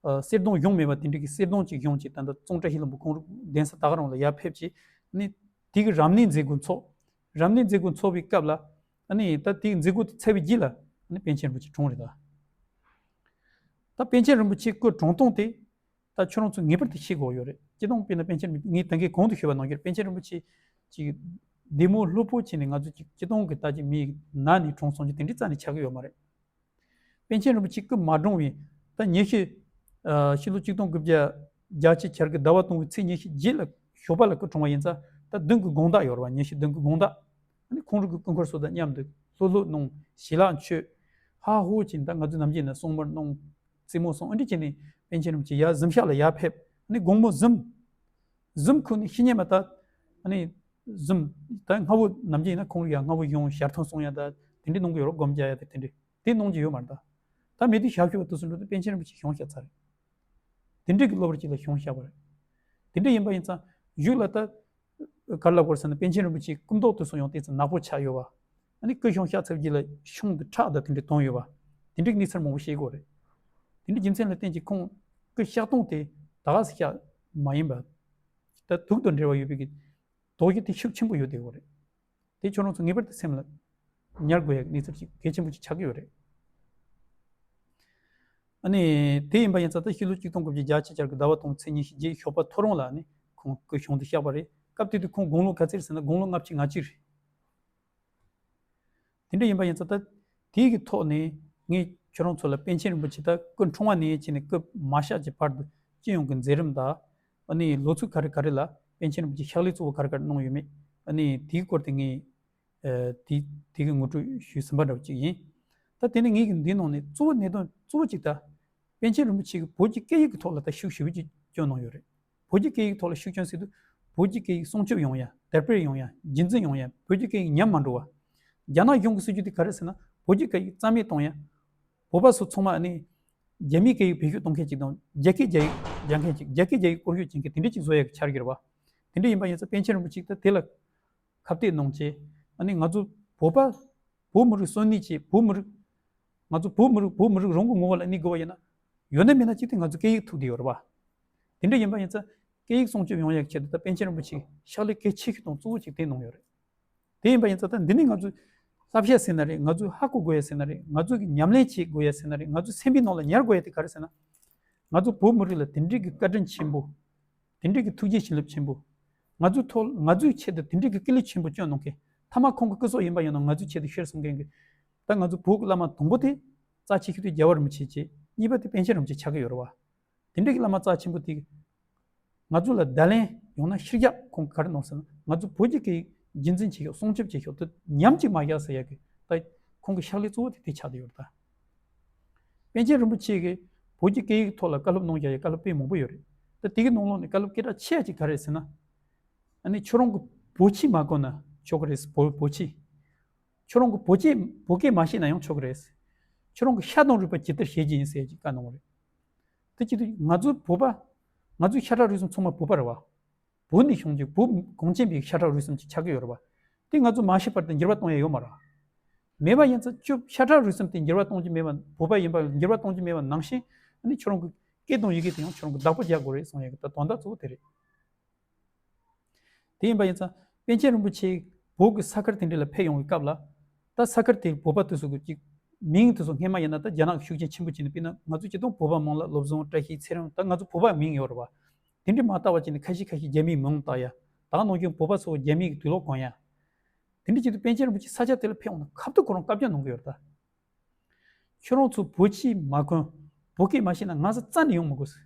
ཨ་གསེར་སྡོང་བཞེངས་མེད་པ་དེ་འདྲ་གི་གསེར་སྡོང་ཅིག་བཞེངས་ཅིག་ད་ལྟ་ཙོང་བཀྲ་ཤིས་ལྷུན་པོ་ཁོང་གདན་ས་ད་ག་རང་ལ་ཡར་ཕེབས་ཅིག་ནི་དེ་གི་རབ་གནས་མཛད་སྒོ་འཚོགས། རབ་གནས་མཛད་སྒོ་འཚོགས་པའི་སྐབས་ལ་ཨ་ནི་ད་དེ་གི་མཛད་སྒོ་དེ་ཚར་བའི་རྗེས་ལ་ཨ་ནི་པཎ་ཆེན་རིན་པོ་ཆེ་གྲོངས་རེད་ད། ད་པཎ་ཆེན་རིན་པོ་ཆེ་སྐུ་གྲོངས་སྟངས་དེ་ད་ཁྱོད་རང་ཚོ་ངེས་པར་དུ་ཤེས་དགོས་ཡོད་རེད། སྤྱིར་བཏང་དཔེར་ན་པཎ་ཆེན་རིན་པོ་ཆེ་ངས་ད་གིན་གོང་དུ་ཞུས་པ་ནང་བཞིན་པཎ་ཆེན་རིན་པོ་ཆེ་ཅིག་བདེ་མོ་ལྷོད་པོ་བྱས་ནས་ང་ཚོ་ཅིག་སྤྱིར་བཏང་གི་ད་ཅིག་མི་ན་ནས་གྲོངས་སོང་ཅིག་དེ་འདྲའི་རྩ་ནས་ཆགས་ཀྱི་ཡོད་མ་རེད། པཎ་ཆེན་རིན་པོ་ཆེ་སྐུ་མ་གྲོངས་པའི་ད་ཉི་ཤུ་ཨ་ཕྱི་ལོ་ཆིག་སྟོང་དགུ་བརྒྱ་བརྒྱད་ཅུ་གྱ་དགུ་ཟླ་བ་དང་པོའི་ཚེས་ཉི་ཤུ་བརྒྱད་ལ་ཞོགས་པ་ལ་སྐུ་གྲོངས་པ་ཡིན་ཙང་ད་བདུན་གྱི་དགོང་དག་ཡོད་རེད་བ། ཉི་ཤུ་བདུན་གྱི་དགོང་དག་ཨ་ནི་ཁོང་རང་གི་སྐུ་འཁོར་སོགས་དང་མཉམ་དུ་ལྷོད་ལྷོད་གནང་ཞལ་ལག་མཆོད་ཧ་ཧོ་བྱས་ད་ང་ཚོ་ནམ་རྒྱུན་ན་གསང་བར་གནང་། རྩེད་མོ་སོང་ཨ་འདྲ་བྱས་ནས་པཎ་ཆེན་རིན་པོ་ཆེ་ཡར་གཟིམ་ཤག་ལ་ཡར་ཕེབས། ཨ་ནི་དགོང་མོ་གཟིམ། གཟིམ་ཁུག་ནས་ཤི་ཉེ་མ་ད། ཨ་ནི་གཟིམ། ད་སྔ་བོ་ནམ་རྒྱུན་ཡིན་ན་ཁོང་རང་ཡར་སྔ་བོ་ཡོང་ཞལ་ཐང་སོང་ཡ་ད་དེ་འདྲ་གནང་གི་ཡོད་རེད། སྒོམ་རྒྱག་ཡ་ད་དེ་འདྲ་དེ་གནང་གི་ཡོད་མ་རེད་ད། ད་མི་དེ་ཞབས་ཞུ་བ་དུ་སུ་འགྲོ་དུས་པཎ་ཆེན་རིན་པོ་ཆེ་བཞེངས་བཞག་ཚར་རེད། དེ་འདྲ་གི་སློབ་ར་ཅིག་ལ་བཞེངས་བཞག་པ་རེད། དེ་འདྲ་ཡིན་པ་ཡིན་ཙང་གཞུག་ལ་ད། ག་རེ་ལབ་དགོས་ཟེར་ན་པཎ་ཆེན་རིན་པོ་ཆེའི་སྐུ་མདོག་དེ་ཚོ་ཡང་ཏོག་ཙམ་ནག་པོ་ཆགས་ཡོད་པ། ཨ་ནི་སྐུ་བཞེངས་ཤག་ཚར་རྗེས་ལ་ཤོང་དུ་ཁྲག་དང་དེ་འདྲ་དོན་ཡོད་པ། དེ་འདྲའི་གནས་ཚུལ་མང་པོ་ཤེས་དགོས་རེད། དེ་འདྲའི་རྒྱུ་མཚན་ལ་བརྟེན་གྱིས་ཁོང་སྐུ་གཤེགས་སྟངས་དེ་ད་ག་སེ་གཤེགས་མ་ཡིན་པ། ད་དུག་དང་འབྲེལ་བ་ཡོད་པའི་གི་དོགས་གཞི་དེ་ཤུགས་ཆེན་པོ་ཡོད་བསྡད་ཡོད་རེད། དེ་ཁྱོད་རང་ཚོ་ངེས་པར་དུ་སེམས་ལ་ཉར་དགོས་ཡ་གནས་ཚུལ་ཅིག་གལ་ཆེན་པོ་ཅིག་ཆགས་ཀྱི་ཡོད་རེད། ཨ་ནི་དེ་ཡིན་པ་ཡིན་ཙང་ད་ཕྱི་ལོ་ཆིག་སྟོང་དགུ་བརྒྱ་བརྒྱད་ཅུ་གྱ་དགུ་ཟླ་བ་དང་པོའི་ཚེས་ཉི་ཤུ་བརྒྱད་ཞོགས་པ་ཐོ་རངས་ལ་ནི་ཁོང་སྐུ་གཞུང་དུ་གཤེགས་པ་རེད། སྐབས་དེ་དུས་ཁོང་དགུང་ལོ་ག་ཚོད་རེད་ཟེར་ན་དགུང་ལོ་ལྔ་བཅུ་ང་གཅིག་རེད། དེ་འདྲ་ཡིན་པ་ཡིན་ཙང་ད་དེའི་གི་ཐོག་ནས་ངས་ཁྱོད་རང་ཚོ་ལ་པཎ་ཆེན་རིན་པོ་ཆེ་ད་སྐུ་འཁྲུངས་པ་ནས་བྱས་ནས་སྐུ་མ་གཤེགས་ཀྱི་བར་དུ་སྤྱི་ཡོངས་ཀྱི་མཛད་རིམ་དང་། ཨ་ནི་ལོ་ཚིགས་ག་རེ་ག་རེ་ལ་པཎ་ཆེན་རིན་པོ་ཆེ་ཕྱག་ལས་གཙོ་བོ་ག་རེ་ག་རེ་གནང་ཡོད་མེད། ཨ་ནི་དེའི་སྐོར་དེ་ངས་ཨ་དེ་དེ་གི་ངོ་སྤྲོད་ཞུས་ཟིན་པ་འདྲ་བོ་ཅིག་ཡིན། ད་དེ་ནི་ངེད་ཀྱི་འདིའི་ནང་ནས་གཙོ་བོ་གནད་དོན་གཙོ་བོ་ཅིག་ད། པཎ་ཆེན་རིན་པོ་ཆེ་གིས་བོད་ཀྱི་སྐད་ཡིག་གི་ཐོག་ལ་ད་ཤུགས་ཞེ་པོ་ཅིག་བསྐྱོན་གནང་ཡོད་རེད། བོད་ཀྱི་སྐད་ཡིག་ཐོག་ལ་ཤུགས་བསྐྱོན་ཟེར་དུས་བོད་ཀྱི་སྐད་ཡིག་སྲུང་སྐྱོབ་ཡོང་ཡ། དར་སྤེལ་ཡོང་ཡ། རྒྱུན་འཛིན་ཡོང་ཡ། བོད་ཀྱི་སྐད་ཡིག་ཉམས་མ་འགྲོ་བ། རྒྱ་ནག་གཞུང་གི་སྲིད་ཇུས་དེ་ག་རེ་ཟེར་ན་བོད་ཀྱི་སྐད་ཡིག་རྩ་མེད་གཏོང་ཡ། བོད་པ་ཚོ་ཚང་མ་ཨ་ནི་རྒྱ་མིའི་སྐད་ཡིག་བེད་སྤྱོད་གཏོང་མཁན་ཅིག་དང་རྒྱ་སྐད་རྒྱ་ཡིག་སྦྱང་མཁན་ཅིག་རྒྱ་སྐད་རྒྱ་ཡིག་སྐོར་ཤོད་བྱེད་མཁན་དེ་འདྲ་ཅིག་བཟོ་ཡ་གི་འཆར་གཞི་རེད་བ། དེ་འདྲ་ཡིན་པ་ཡིན་ཙང་པཎ་ཆེན་རིན་པོ་ཆེ་ད་དེ་ལ་ཁ་གཏད་གནང་བྱས། ཨ་ནི་ང་ཚོ་བོད་པ། བོད་མི་རིགས་གསོན་གནས་ཆེད་བོད་མི་རིགས། ང་ཚོ་བོད་མི་རིགས་བོད་མི་རིགས་རང་གི་ངོ་བོ་ལ་གནས་དགོས་པ་ཡིན་ན། ཡོད་ན་མེད་ན་ཅིག་དེ་ང་ཚོ་སྐད་ཡིག་ཐུག་བསྡད་ཡོད་རེད་བ། དེ་འདྲ་ཡིན་པ་ཡིན་ཙང་སྐད་ཡིག་སྲུང་སྐྱོབ་ཡོང་ཡག་ཆེད་དུ་ད་པཎ་ཆེན་རིན་པོ་ཆེས་ཕྱག་ལས་གལ་ཆེ་ཤོས་དང་གཙོ་བོ་ཅིག་དེ་གནང་ཡོད་རེད། དེ་ཡིན་པ་ཡིན་ཙང་ད་འདི་ནི་ང་ཚོས་བསླབ་བྱ་ཟེར་ན་རེད། ང་ཚོས་ཧ་གོ་དགོས་ཡ་ཟེར་ན་རེད། ང་ཚོས་ཀྱི་ཉམས་ལེན་བྱེད་དགོས་ཡ་ཟེར་ན་རེད། ང་ཚོས་སེམས་པའི་ནང་ལ་ཉར་དགོས་ཡ་དེ་ག་རེ་ཟེར་ན། ང་ཚོ་བོད་མི་རིགས་ལ་དེ་འདྲའི་གི་བཀའ་དྲིན་ཆེན་པོ། དེ་འདྲའི་གི་ཐུགས་རྗེ་བྱིན་རླབས་ཆེན་པོ། ང་ཚོའི་ཐོག་ང་ཚོའི་ཆེད་དུ་དེ་འདྲའི་གི་སྐུ་ལས་ཆེན་པོ་བསྐྱོན་གནང་མཁན། ཐ་མ་ཁོང་གི་སྐུ་སྲོག་ཡིན་པ་ཡིན་ན་ང་ཚོའི་ཆེད་དུ་ཤོར་སོང་མཁན་གི། ད་ང་ཚོ་བོད་ཀྱི་བླ་མ་དང་པོ་དེ་རྩ་ཆེ་ཤོས་དེ་རྒྱལ་བ་རིན་པོ་ཆེ་བྱས། གཉིས་པ་དེ་པཎ་ཆེན་རིན་པོ་ཆེ་ཆགས་ཀྱི་ཡོད་རེད་བ། དེ་འདྲའི་གི་བླ་མ་རྩ་ཆེན་པོ་དེ་ང་ཚོ་ལ་བརྡ་ལན་ཡང་ན་ཤེས་རྒྱ་ཁོང་གིས་ག་རེ་གནང་ཟེར་ན། ང་ཚོ་བོད་ཀྱི་སྐད་ཡིག་རྒྱུན་འཛིན་བྱེད་ཤོག་སྲུང་སྐྱོབ་བྱེད་ཤོག་དེ་ཉམས་ཅིག་མ་བཞག་ཟེར་ཡ་གི་ད་ཁོང་གི་ཕྱག་ལས་གཙོ་བོ་དེ་དེ་ཆགས་བསྡད་ཡོད་རེད་ད། པཎ་ཆེན་རིན་པོ་ཆེ་གིས་བོད་ཀྱི་སྐད་ཡིག་ཐོག་ལ་བཀའ་སློབ་གནང་བཞག་ཡ་བཀའ་སློབ་དཔེ་མང་པོ་ཡོད་རེད། ད་དེ་གི་ནང་ལོགས་ནས་བཀའ་སློབ་སྐད་གྲགས་ཆེ་ཡ་ཅིག་ག་རེ་རེད་ཟེར་ན། ཨ་ནི་ཁྱོད་རང་གི་བོད་ཕྱི་མ་གོན་ན་ཆོག་གི་རེད། བོད་བོད་ཕྱི། ཁྱོད་རང་གི་བོད་སྐད་བོད་སྐད་མ་ཤེས་ན་ཡང་ཆོག་གི་རེད། ཁྱོད་རང་གི་ཤ་དང་རུས་པ་ཇི་ལྟར་བྱེད་ཀྱི་ཡིན་ཟེར་ཡ་ཅིག་བཀའ་གནང་བ་རེད། དེ་བྱེད་དུས་ང་ཚོ་བོད་པ། ང་ཚོའི་ཤ་ཁྲག་རུས་གསུམ་ཚང་མ་བོད་པ་རེད་བ། བོད་ནས་བྱུང་རྒྱུ་བོད་གངས་ཅན་པའི་ཤ་ཁྲག་རུས་གསུམ་ཅིག་ཆགས་ཀྱི་ཡོད་རེད་བ། དེ་ང་ཚོ་མ་ཤི་བར་དུ་འགྱུར་བ་གཏོང་ཡ་ཡོད་མ་རེད། མེད་པ་ཡིན་ཙང་ཁྱོད་ཤ་ཁྲག་རུས་གསུམ་དེ་འགྱུར་བ་གཏོང་རྒྱུ་མེད་པ། བོད་པ་ཡིན་པ་འགྱུར་བ་གཏོང་རྒྱུ་མེད་པ་ནང་བཞིན། ཨ་ནི་ཁྱོད་རང་གི་སྐད་དང་ཡི་གེ་དེ་ཡང་ཁྱོད་རང་གི་བདག་པོ་རྒྱག་དགོས་རེད་གསུང་ཡ་གི་ད་དོན་དག་གཙོ་བོ་དེ་རེད། དེ་ཡིན་པ་ཡིན་ཙང་པཎ་ཆེན་རིན་པོ་ཆེ་བོད་ཀྱི་ས་ཁུལ་དེ་འདྲ་ལ་ཕེབས་ཡོང་བའི་སྐབས་ལ། ད་ས་ཁུལ་དེའི་བོད་པ་དེ་ཚོ་གི་ཅིག་མིང་དེ་ཚོ་སྔས་མ་ཡིན་ན་ད་རྒྱ་ནག་གི་ཤུགས་རྐྱེན་ཆེན་པོ་བྱས་ནས། དཔེར་ན་ང་ཚོ་སྤྱིར་བཏང་བོད་པ་མིང་ལ་བློ་བཟང་བཀྲ་ཤིས་ཚེ་རིང་། ད་ང་ཚོ་བོད་པ་མིང་ཡོད་རེད་བ། དེ་འདྲ་མ་བཏགས་པ་བྱས་ནས་ཁ་ཤས་ཁ་ཤས་རྒྱ་མིའི་མིང་བཏགས་ཡ། ད་ག་ནང་བཞིན་བོད་པ་ཚོ་རྒྱ་མིའི་དུག་ལོག་གོན་ཡ། དེ་འདྲ་བྱེད་དུས་པཎ་ཆེན་རིན་པོ་ཆེ་ས་ཆ་དེ་ལ་ཕེབས་ཡོང་ན་ཁ་ཐུག་ཁོ་རང་བཀའ་བཀྱོན་གནང་གི་ཡོད་རེད་ད། ཁྱོད་རང་ཚོ་བོད་ཕྱི་མ་གོན། བོད་སྐད་མ་ཤེས་ན་ང་ཚོ་རྩ་ནས་ཡོང་མི་དགོས་ཟེར།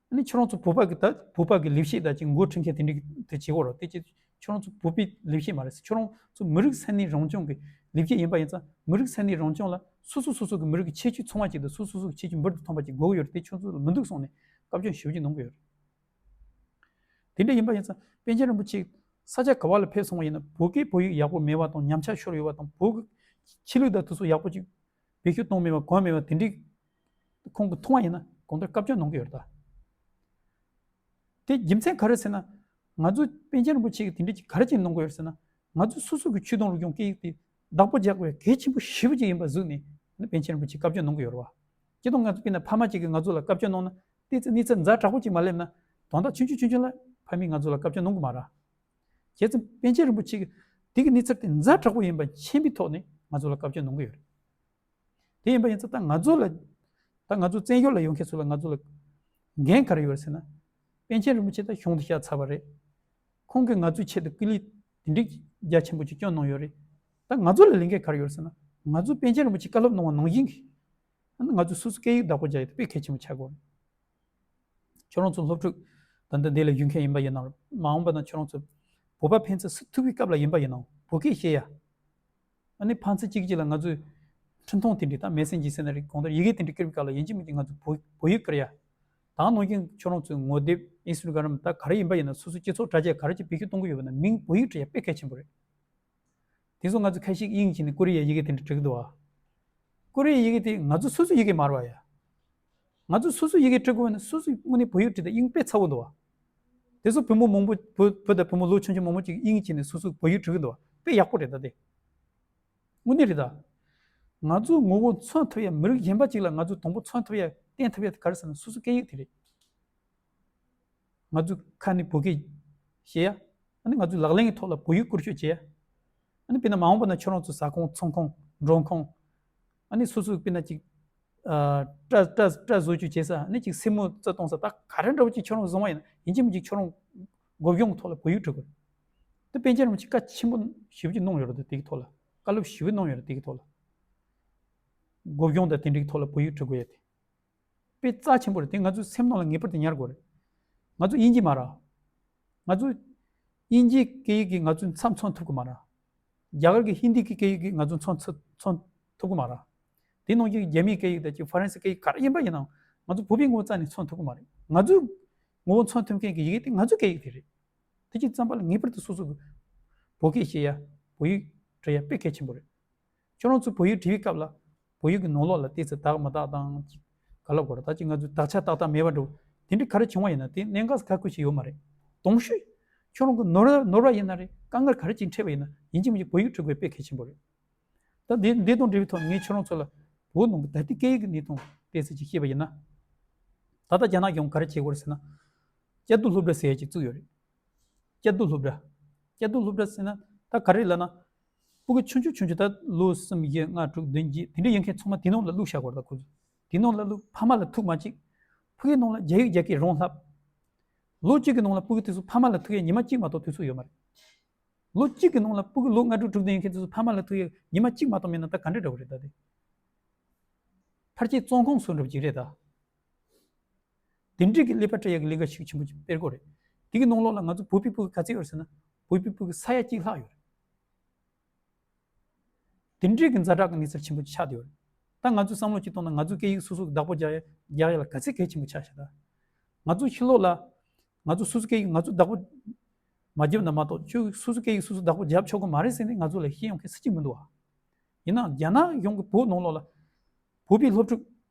ཨ་ནི་ཁྱོད་རང་ཚོ་བོད་པ་གི་ད་བོད་པ་གི་ལས་བྱེད་ད་ཅིག་འགོ་ཁྲིད་མཁན་དེ་འདྲ་གི་དེ་བྱེད་དགོས་རེད། དེ་ཅིག་ཁྱོད་རང་ཚོ་བོད་པའི་ལས་བྱེད་མ་རེད་ཟེར། ཁྱོད་རང་ཚོ་མི་རིགས་ས་གནས་རང་སྐྱོང་གི་ལས་བྱེད་ཡིན་པ་ཡིན་ཙང་། མི་རིགས་ས་གནས་རང་སྐྱོང་ལ་སོ་སོ་སོ་སོ་གི་མི་རིགས་ཀྱི་ཁྱད་ཆོས་ཚང་བ་ཅིག་དང་། སོ་སོ་སོ་གི་ཁྱད་ཆོས་འབུར་དུ་ཐོན་པ་ཅིག་དགོས་ཀྱི་ཡོད་རེད། དེ་ཁྱོད་ཚོ་ལ་མི་འདུག་གསུངས་ནས་བཀའ་བཀྱོན་ཞེ་པོ་ཅིག་གནང་གི་ཡོད་རེད། དེ་འདྲ་ཡིན་པ་ཡིན་ཙང་པཎ་ཆེན་རིན་པོ་ཆེ་ས་ཆ་ག་བ་ལ་ཕེབས་སོང་བ་ཡིན་ན། བོད་སྐད་བོད་ཡིག་ཡག་པོ་མེད་པ་དང་། ཉམས་ཆག་ཤོར་ཡོད་པ་དང་། བོད་ཀྱི་ཆོས་ལུགས་དང་དེ་ཚོ་ཡག་པོ་ཅིག་བེད་སྤྱོད་གཏོང་མེད་པ་གོ་མེད་པ་དེ་འདྲའི་ཁོང་གིས་མཐོང་བ་ཡིན་ན་གང་ལྟར་བཀའ་བཀྱོན་གནང་གི་ཡོད་རེད་ད། དེ་རྒྱུ་མཚན་ག་རེ་ཟེར་ན། ང་ཚོ་པཎ་ཆེན་རིན་པོ་ཆེ་གིས་དེ་འདྲ་ཅིག་ག་རེ་ཅིག་གནང་གི་ཡོད་ཟེར་ན། ང་ཚོ་སོ་སོ་གི་ཆོས་དང་རིག་གཞུང་སྐད་ཡིག་དེ་བདག་པོ་རྒྱག་དགོས་གལ་ཆེན་པོ་ཞེ་པོ་ཅིག་ཡིན་པ་གཟིགས་ནས་ནི་པཎ་ཆེན་རིན་པོ་ཆེས་བཀའ་བཀྱོན་གནང་གི་ཡོད་རེད་བ། སྤྱིར་བཏང་ང་ཚོ་དཔེར་ན་ཕ་མ་ཅིག་གིས་ང་ཚོ་ལ་བཀའ་བཀྱོན་གནང་ན་དེ་ཚོ་གནས་ཚུལ་ཛ་དྲག་པོ་ཅིག་མ་སླེབས་ན་དོན་དག་ཆུང་ཆུང་ཆུང་ཆུང་ལ་ཕ་མས་ང་ཚོ་ལ་བཀའ་བཀྱོན་གནང་གི་མ་རེད། བྱས་ཙང་པཎ་ཆེན་རིན་པོ་ཆེ་གིས་དེ་གི་གནས་ཚུལ་དེ་ཛ་དྲག་པོ་ཡིན་པ་མཁྱེན་པའི་ཐོག་ནས་ང་ཚོ་ལ་བཀའ་བཀྱོན་གནང་གི་ཡོད་རེད། དེ་ཡིན་པ་ཡིན་ཙང་ད་ང་ཚོ་ལ། ད་ང་ཚོ་བཙན་བྱོལ་ལ་ཡོད་མཁན་ཚོ་ལ་ང་ཚོ་ལ་འགན་ག་རེ་ཡོད་རེད་ཟེར་ན། པཎ་ཆེན་རིན་པོ་ཆེ་ད་གཞུང་དུ་བཞག་ཚར་བ་རེད། ཁོང་གིས་ང་ཚོའི་ཆེད་དུ་སྐུ་ལས་དེ་འདྲའི་རྒྱ་ཆེན་པོ་ཅིག་བསྐྱོན་གནང་ཡོད་རེད། ད་ང་ཚོ་ལ་ལས་འགན་ག་རེ་ཡོད་རེད་ཟེར་ན། ང་ཚོ་པཎ་ཆེན་རིན་པོ་ཆེས་བཀའ་སློབ་གནང་བ་ནང་བཞིན་གྱི། ང་ཚོ་སོ་སོའི་སྐད་ཡིག་བདག་པོ་རྒྱག་ཡ་དེ་དཔེ་གལ་ཆེན་པོ་ཆགས་ཀྱི་ཡོད་རེད། ཁྱོད་རང་ཚོ་སློབ་ཕྲུག་ད་ལྟ་འདི་ལ་ཡོད་མཁན་ཡིན་པ་ཡིན་ནའང་མ་འོངས་པ་ན་ཁྱོད་རང་ཚོ་བོད་པ་ཕན་ཚུན་སུ་ཐུག་པའི་སྐབས་ལ་ཡིན་པ་ཡིན་ནའང་བོད་སྐད་བཤད་ཡ། ཨ་ནི་ཕན་ཚུན་གཅིག་གཅིག་ལ་ང་ཚོས་འཕྲིན་ཐུང་དེ་འདྲ་དང་མེ་སེན་ཇི་ཟེར་ན་རེད་གང་ལྟར་ཡི་གེ་དེ་འདྲ་བསྐུར་བའི་སྐབས་ལ་ཡིན་གཅིག་མིན་གཅིག་ང་ཚོ་བོད་བོད་ཡིག་བསྐུར་ཡ། ད་ནང་བཞིན་ཁྱོད་རང་ཚོའི་ངོ་དེབ་ཨིན་སི་ཊ་གྷ་རམ་ད་ག་རེ་ཡིན་པ་ཡིན་ན་སོ་སོ་སྤྱི་ཚོགས་དྲ་རྒྱ་ག་རེ་ཅིག་བེད་སྤྱོད་གཏོང་གི་ཡོད་པ་ན་མིང་བོད་ཡིག་བྲི་ཡ་དཔེ་གལ་ཆེན་པོ་རེད། དེ་ཚོ་ང་ཚོ་ཁ་ཤས་དབྱིན་ཇི་ནས་ཀོ་རི་ཡའི་ཡི་གེ་དེ་འདྲ་བྲི་གི་འདུག་བ། ཀོ་རི་ཡའི་ཡི་གེ་དེ་ང་ཚོ་སོ་སོའི་ཡི་གེ་མ་རེད་བ་ཡ། ང་ཚོ་སོ་སོའི་ཡི་གེ་བྲི་དགོས་ན་སོ་སོས་དངོས་གནས་བོད་ཡིག་བྲིས་ད་དབྱིན་དཔེ་ཚ་བོ་འདུག་བ། དེ་ཚོ་བུ་མོ་མང་པོ་བུ་བུ་དང་བུ་མོ་ལོ་ཆུང་ཆུང་མང་པོ་ཅིག་དབྱིན་ཇི་ནས་སོ་སོའི་བོད་ཡིག་བྲི་གི་འདུག་བ་དཔེ་ཡག་པོ་རེད་ད་དེ། དངོས་གནས་རེད་ད། ང་ཚོའི་ངོ་བོ་མཚོན་ཐུབ་ཡ་མི་རིགས་གཞན་པ་ཅིག་ལ་ང་ཚོས་དང་པོ་མཚོན་ཐུབ་ཡ་བསྟན་ཐུབ་ཡ་དེ་ག་རེ་ཟེར་ན་སོ་སོའི་སྐད་ཡིག་དེ་རེད། ང་ཚོའི་ཁ་ནས་བོད་སྐད་བཤད་ཡ། ཨ་ནི་ང་ཚོའི་ལག་ལེན་གྱི་ཐོག་ལ་བོད་ཡིག་བཀོལ་སྤྱོད་བྱེད་ཡ། ཨ་ནི་དཔེར་ན་མ་འོངས་པ་ན་ཁྱོད་རང་ཚོའི་ཟ་ཁང་ཚོང་ཁང་མགྲོན་ཁང་། ཨ་ནི་སོ་སོའི་དཔེར་ན་ཅིག་ཨ། སྐྲ་སྐྲ་སྐྲ་བཟོ་བཅོས་བྱེད་ས་ཨ་ནི་ཅིག་སེན་མོ་རྩི་གཏོང་ས་ད་ག་རེ་འདྲ་བོ་ཅིག་ཁྱོད་རང་བཟོ་བ་ཡིན་ན་ཡིན་གཅིག་མིན་གཅིག་ཁྱོད་རང་སྒོ་གཞུང་གི་ཐོག་ལ་བོད་ཡིག་བྲི་དགོས། དེ་པཎ་ཆེན་རིན་པོ་ཆེས་བཀའ་ཆེན་པོ་ཞེ་པོ་ཅིག་གནང་ཡོད་རེད་དེ་གི་ཐོག་ལ། བཀའ་སློབ་ཞེ་པོ་གནང་ཡོད་རེད་དེ་གི་ཐོག་ལ། སྒོ་གཞུང་དང་དེ་འདྲའི་ཐོག་ལ་བོད་ཡིག་བྲི་དགོས་ཡ་དེ། དཔེ་རྩ་ཆེན་པོ་རེད་དེ་ང་ཚོའི་སེམས་ནང་ལ་ངེས་པར་དུ་ཉར་དགོས་རེད། ང་ཚོ་དབྱིན་ཇི་མ་རེད། ང་ཚོ་དབྱིན་ཇིའི་སྐད་ཡིག་གིས་ང་ཚོའི་མཚམས་མཚོན་ཐུབ་ཀྱི་མ་རེད། རྒྱ་གར་གྱི་ཧིན་དི་གི་སྐད་ཡིག་གིས་ང་ཚོའི་མཚམས་མཚོན་མཚོན་ཐུབ་ཀྱི་མ་རེད། དེ་ནང་བཞིན་རྒྱ་མིའི་སྐད་ཡིག་དང་གཅིག་ཧྥ་རན་སི་སྐད་ཡིག་ག་རེ་ཡིན་པ་ཡིན་ནའང་ང་ཚོ་བོད་པའི་ངོ་བོ་རྩ་ནས་མཚོན་ཐུབ་ཀྱི་མ་རེད། ང་ཚོའི་ངོ་བོ་མཚོན་ཐུབ་མཁན་གྱི་ཡི་གེ་དེ་ང་ཚོའི་སྐད་ཡིག་དེ་རེད། དེ་གཅིག་ཙམ་པ་ལ་ངེས་པར་དུ་སོ་སོ་གི་བོད་སྐད་བཤད་ཡ། བོད་ཡིག་འབྲི་ཡ་དཔེ་གལ་ཆེན་པོ་རེད། ཁྱོད་རང་ཚོས་བོད་ཡིག་འབྲི་བའི་སྐབས་ལ་བོད་ཡིག་གི་ནང་ལོགས་ལ་ཏོག་ཙམ་དག་མི་དག་དང་ག་ལབ་དགོས་རེད་ད་ཅིག་ང་ཚོས་དག་ཆ་ཏག་ཏག་མེད་པ་འདྲ་བོ་དེ་འདྲ་ག་རེ་བྱུང་བ་ཡིན་ན་དེ་གནད་འགག་ག་ཁུལ་ཞིག་ཡོད་མ་རེད། དང་ཤོས་ཁྱོད་རང་གི་ནོར་ནོར་བ་ཡིན་ན་རེད་དཀའ་ངལ་ག་རེ་ཅིག་འཕྲད་པ་ཡིན་ན་ཡིན་གཅིག་མིན་གཅིག་བོད་ཡིག་འབྲི་དགོས་དཔེ་གལ་ཆེན་པོ་རེད། ད་འདི་འདི་དང་འབྲེལ་བའི་ཐོག་ནས་ངས་ཁྱོད་རང་ཚོ་ལ་བོད་ནང་གི་ད་ལྟའི་སྐད་ཡིག་གི་གནས་སྟངས་ཏོག་ཙམ་ཅིག་བཤད་པ་ཡིན་ན། ད་ལྟ་རྒྱ་ནག་གཞུང་ག་རེ་བྱེད་ཀྱི་ཡོད་རེད་ཟེར་ན། བཅའ་སྡོད་སློབ་གྲྭ་ཟེར་ཡ་ཅིག་བཙུགས་ཡོད་རེད། བཅའ་སྡོད་སློབ་གྲྭ། བཅའ་སྡོད་སློབ་གྲྭ་ཟེར་ན་ད་ག་རེ་ལབ་ན། སྤུ་གུ་ཆུང་ཆུང་ཆུང་ཆུང་ད་ལོ་གསུམ་བཞི་ལྔ་དྲུག་བདུན་བརྒྱད་དེ་འདྲ་ཡོད་མཁན་ཚང་མ་དེ་ནང་ལ་བླུགས་བཞག་དགོས་རེད་ད་ཁོ་ཚོ། དེ་ནང་ལ་བླུགས་ཕ་མ་ལ་ཐུག་མ་གཅིག་ཕ་གིའི་ནང་ལ་རྒྱ་ཡིག་རྒྱ་སྐད་རང་ལྷབ། ལོ་གཅིག་གི་ནང་ལ་སྤུ་གུ་དེ་ཚོ་ཕ་མ་ལ་ཐུག་ཡ་ཉི་མ་གཅིག་མ་གཏོགས་དུས་ཚོད་ཡོད་མ་རེད། ལོ་གཅིག་གི་ནང་ལ་སྤུ་གུ་ལོ་ལྔ་དྲུག་དྲུག་བདུན་ཡོད་མཁན་དེ་ཚོ་ཕ་མ་ལ་ཐུག་ཡ་ཉི་མ་གཅིག་མ་གཏོགས་མེད་ན་ད་ག་འདྲ་འདྲ་བོ་རེད་ད་དེ། ཕལ་ཆེར་བཙོན་ཁང་བཟོ་འདྲ་བོ་ཅིག་རེད་ད། དེ་འདྲའི་གི་ཀླད་པ་བཀྲུ་ཡ་གི་ལས་ཀ་ཤུགས་ཆེན་པོ་ཅིག་སྤེལ་དགོས་རེད། དེ་གི་ནང་ལོགས་ལ་ང་ཚོ་བོད་པའི་སྤུ་གུ་ག་ཚད་ཡོད་རེད་ཟེར་ན་བོད་པའི་སྤུ་གུ་ས་ཡ་གཅིག་ལྷག་ཡོད་རེད། དེ་འདྲའི་གི་ཛ་དྲག་གི་གནས་ཚུལ་ཆེན་པོ་ཆགས་བསྡད་ཡོད་རེད། ད་ང་ཚོས་བསམ་བློ་ཅིག་གཏོང་ན་ང་ཚོའི་སྐད་ཡིག་སོ་སོ་གི་བདག་པོ་རྒྱག་ཡ་རྒྱག་ཡ་ལ་ག་ཚད་གལ་ཆེན་པོ་ཆགས་ཤག་ད། ང་ཚོའི་ཕྱི་ལོགས་ལ་ང་ཚོ་སོ་སོའི་སྐད་ཡིག་ང་ཚོས་བདག་པོ་མ་བརྒྱབ་ན་མ་གཏོགས་ཁྱོད་སོ་སོའི་སྐད་ཡིག་སོ་སོས་བདག་པོ་རྒྱབ་ཆོག་གི་མ་རེད་ཟེར་ནས་ང་ཚོ་ལ་བཤད་ཡོང་མཁན་སུ་གཅིག་མི་འདུག་བ། ཡིན་ནའང་རྒྱ་ནག་གཞུང་གིས་བོད་ནང་ལོགས་ལ་བོད་པའི་སློབ་ཕྲུག་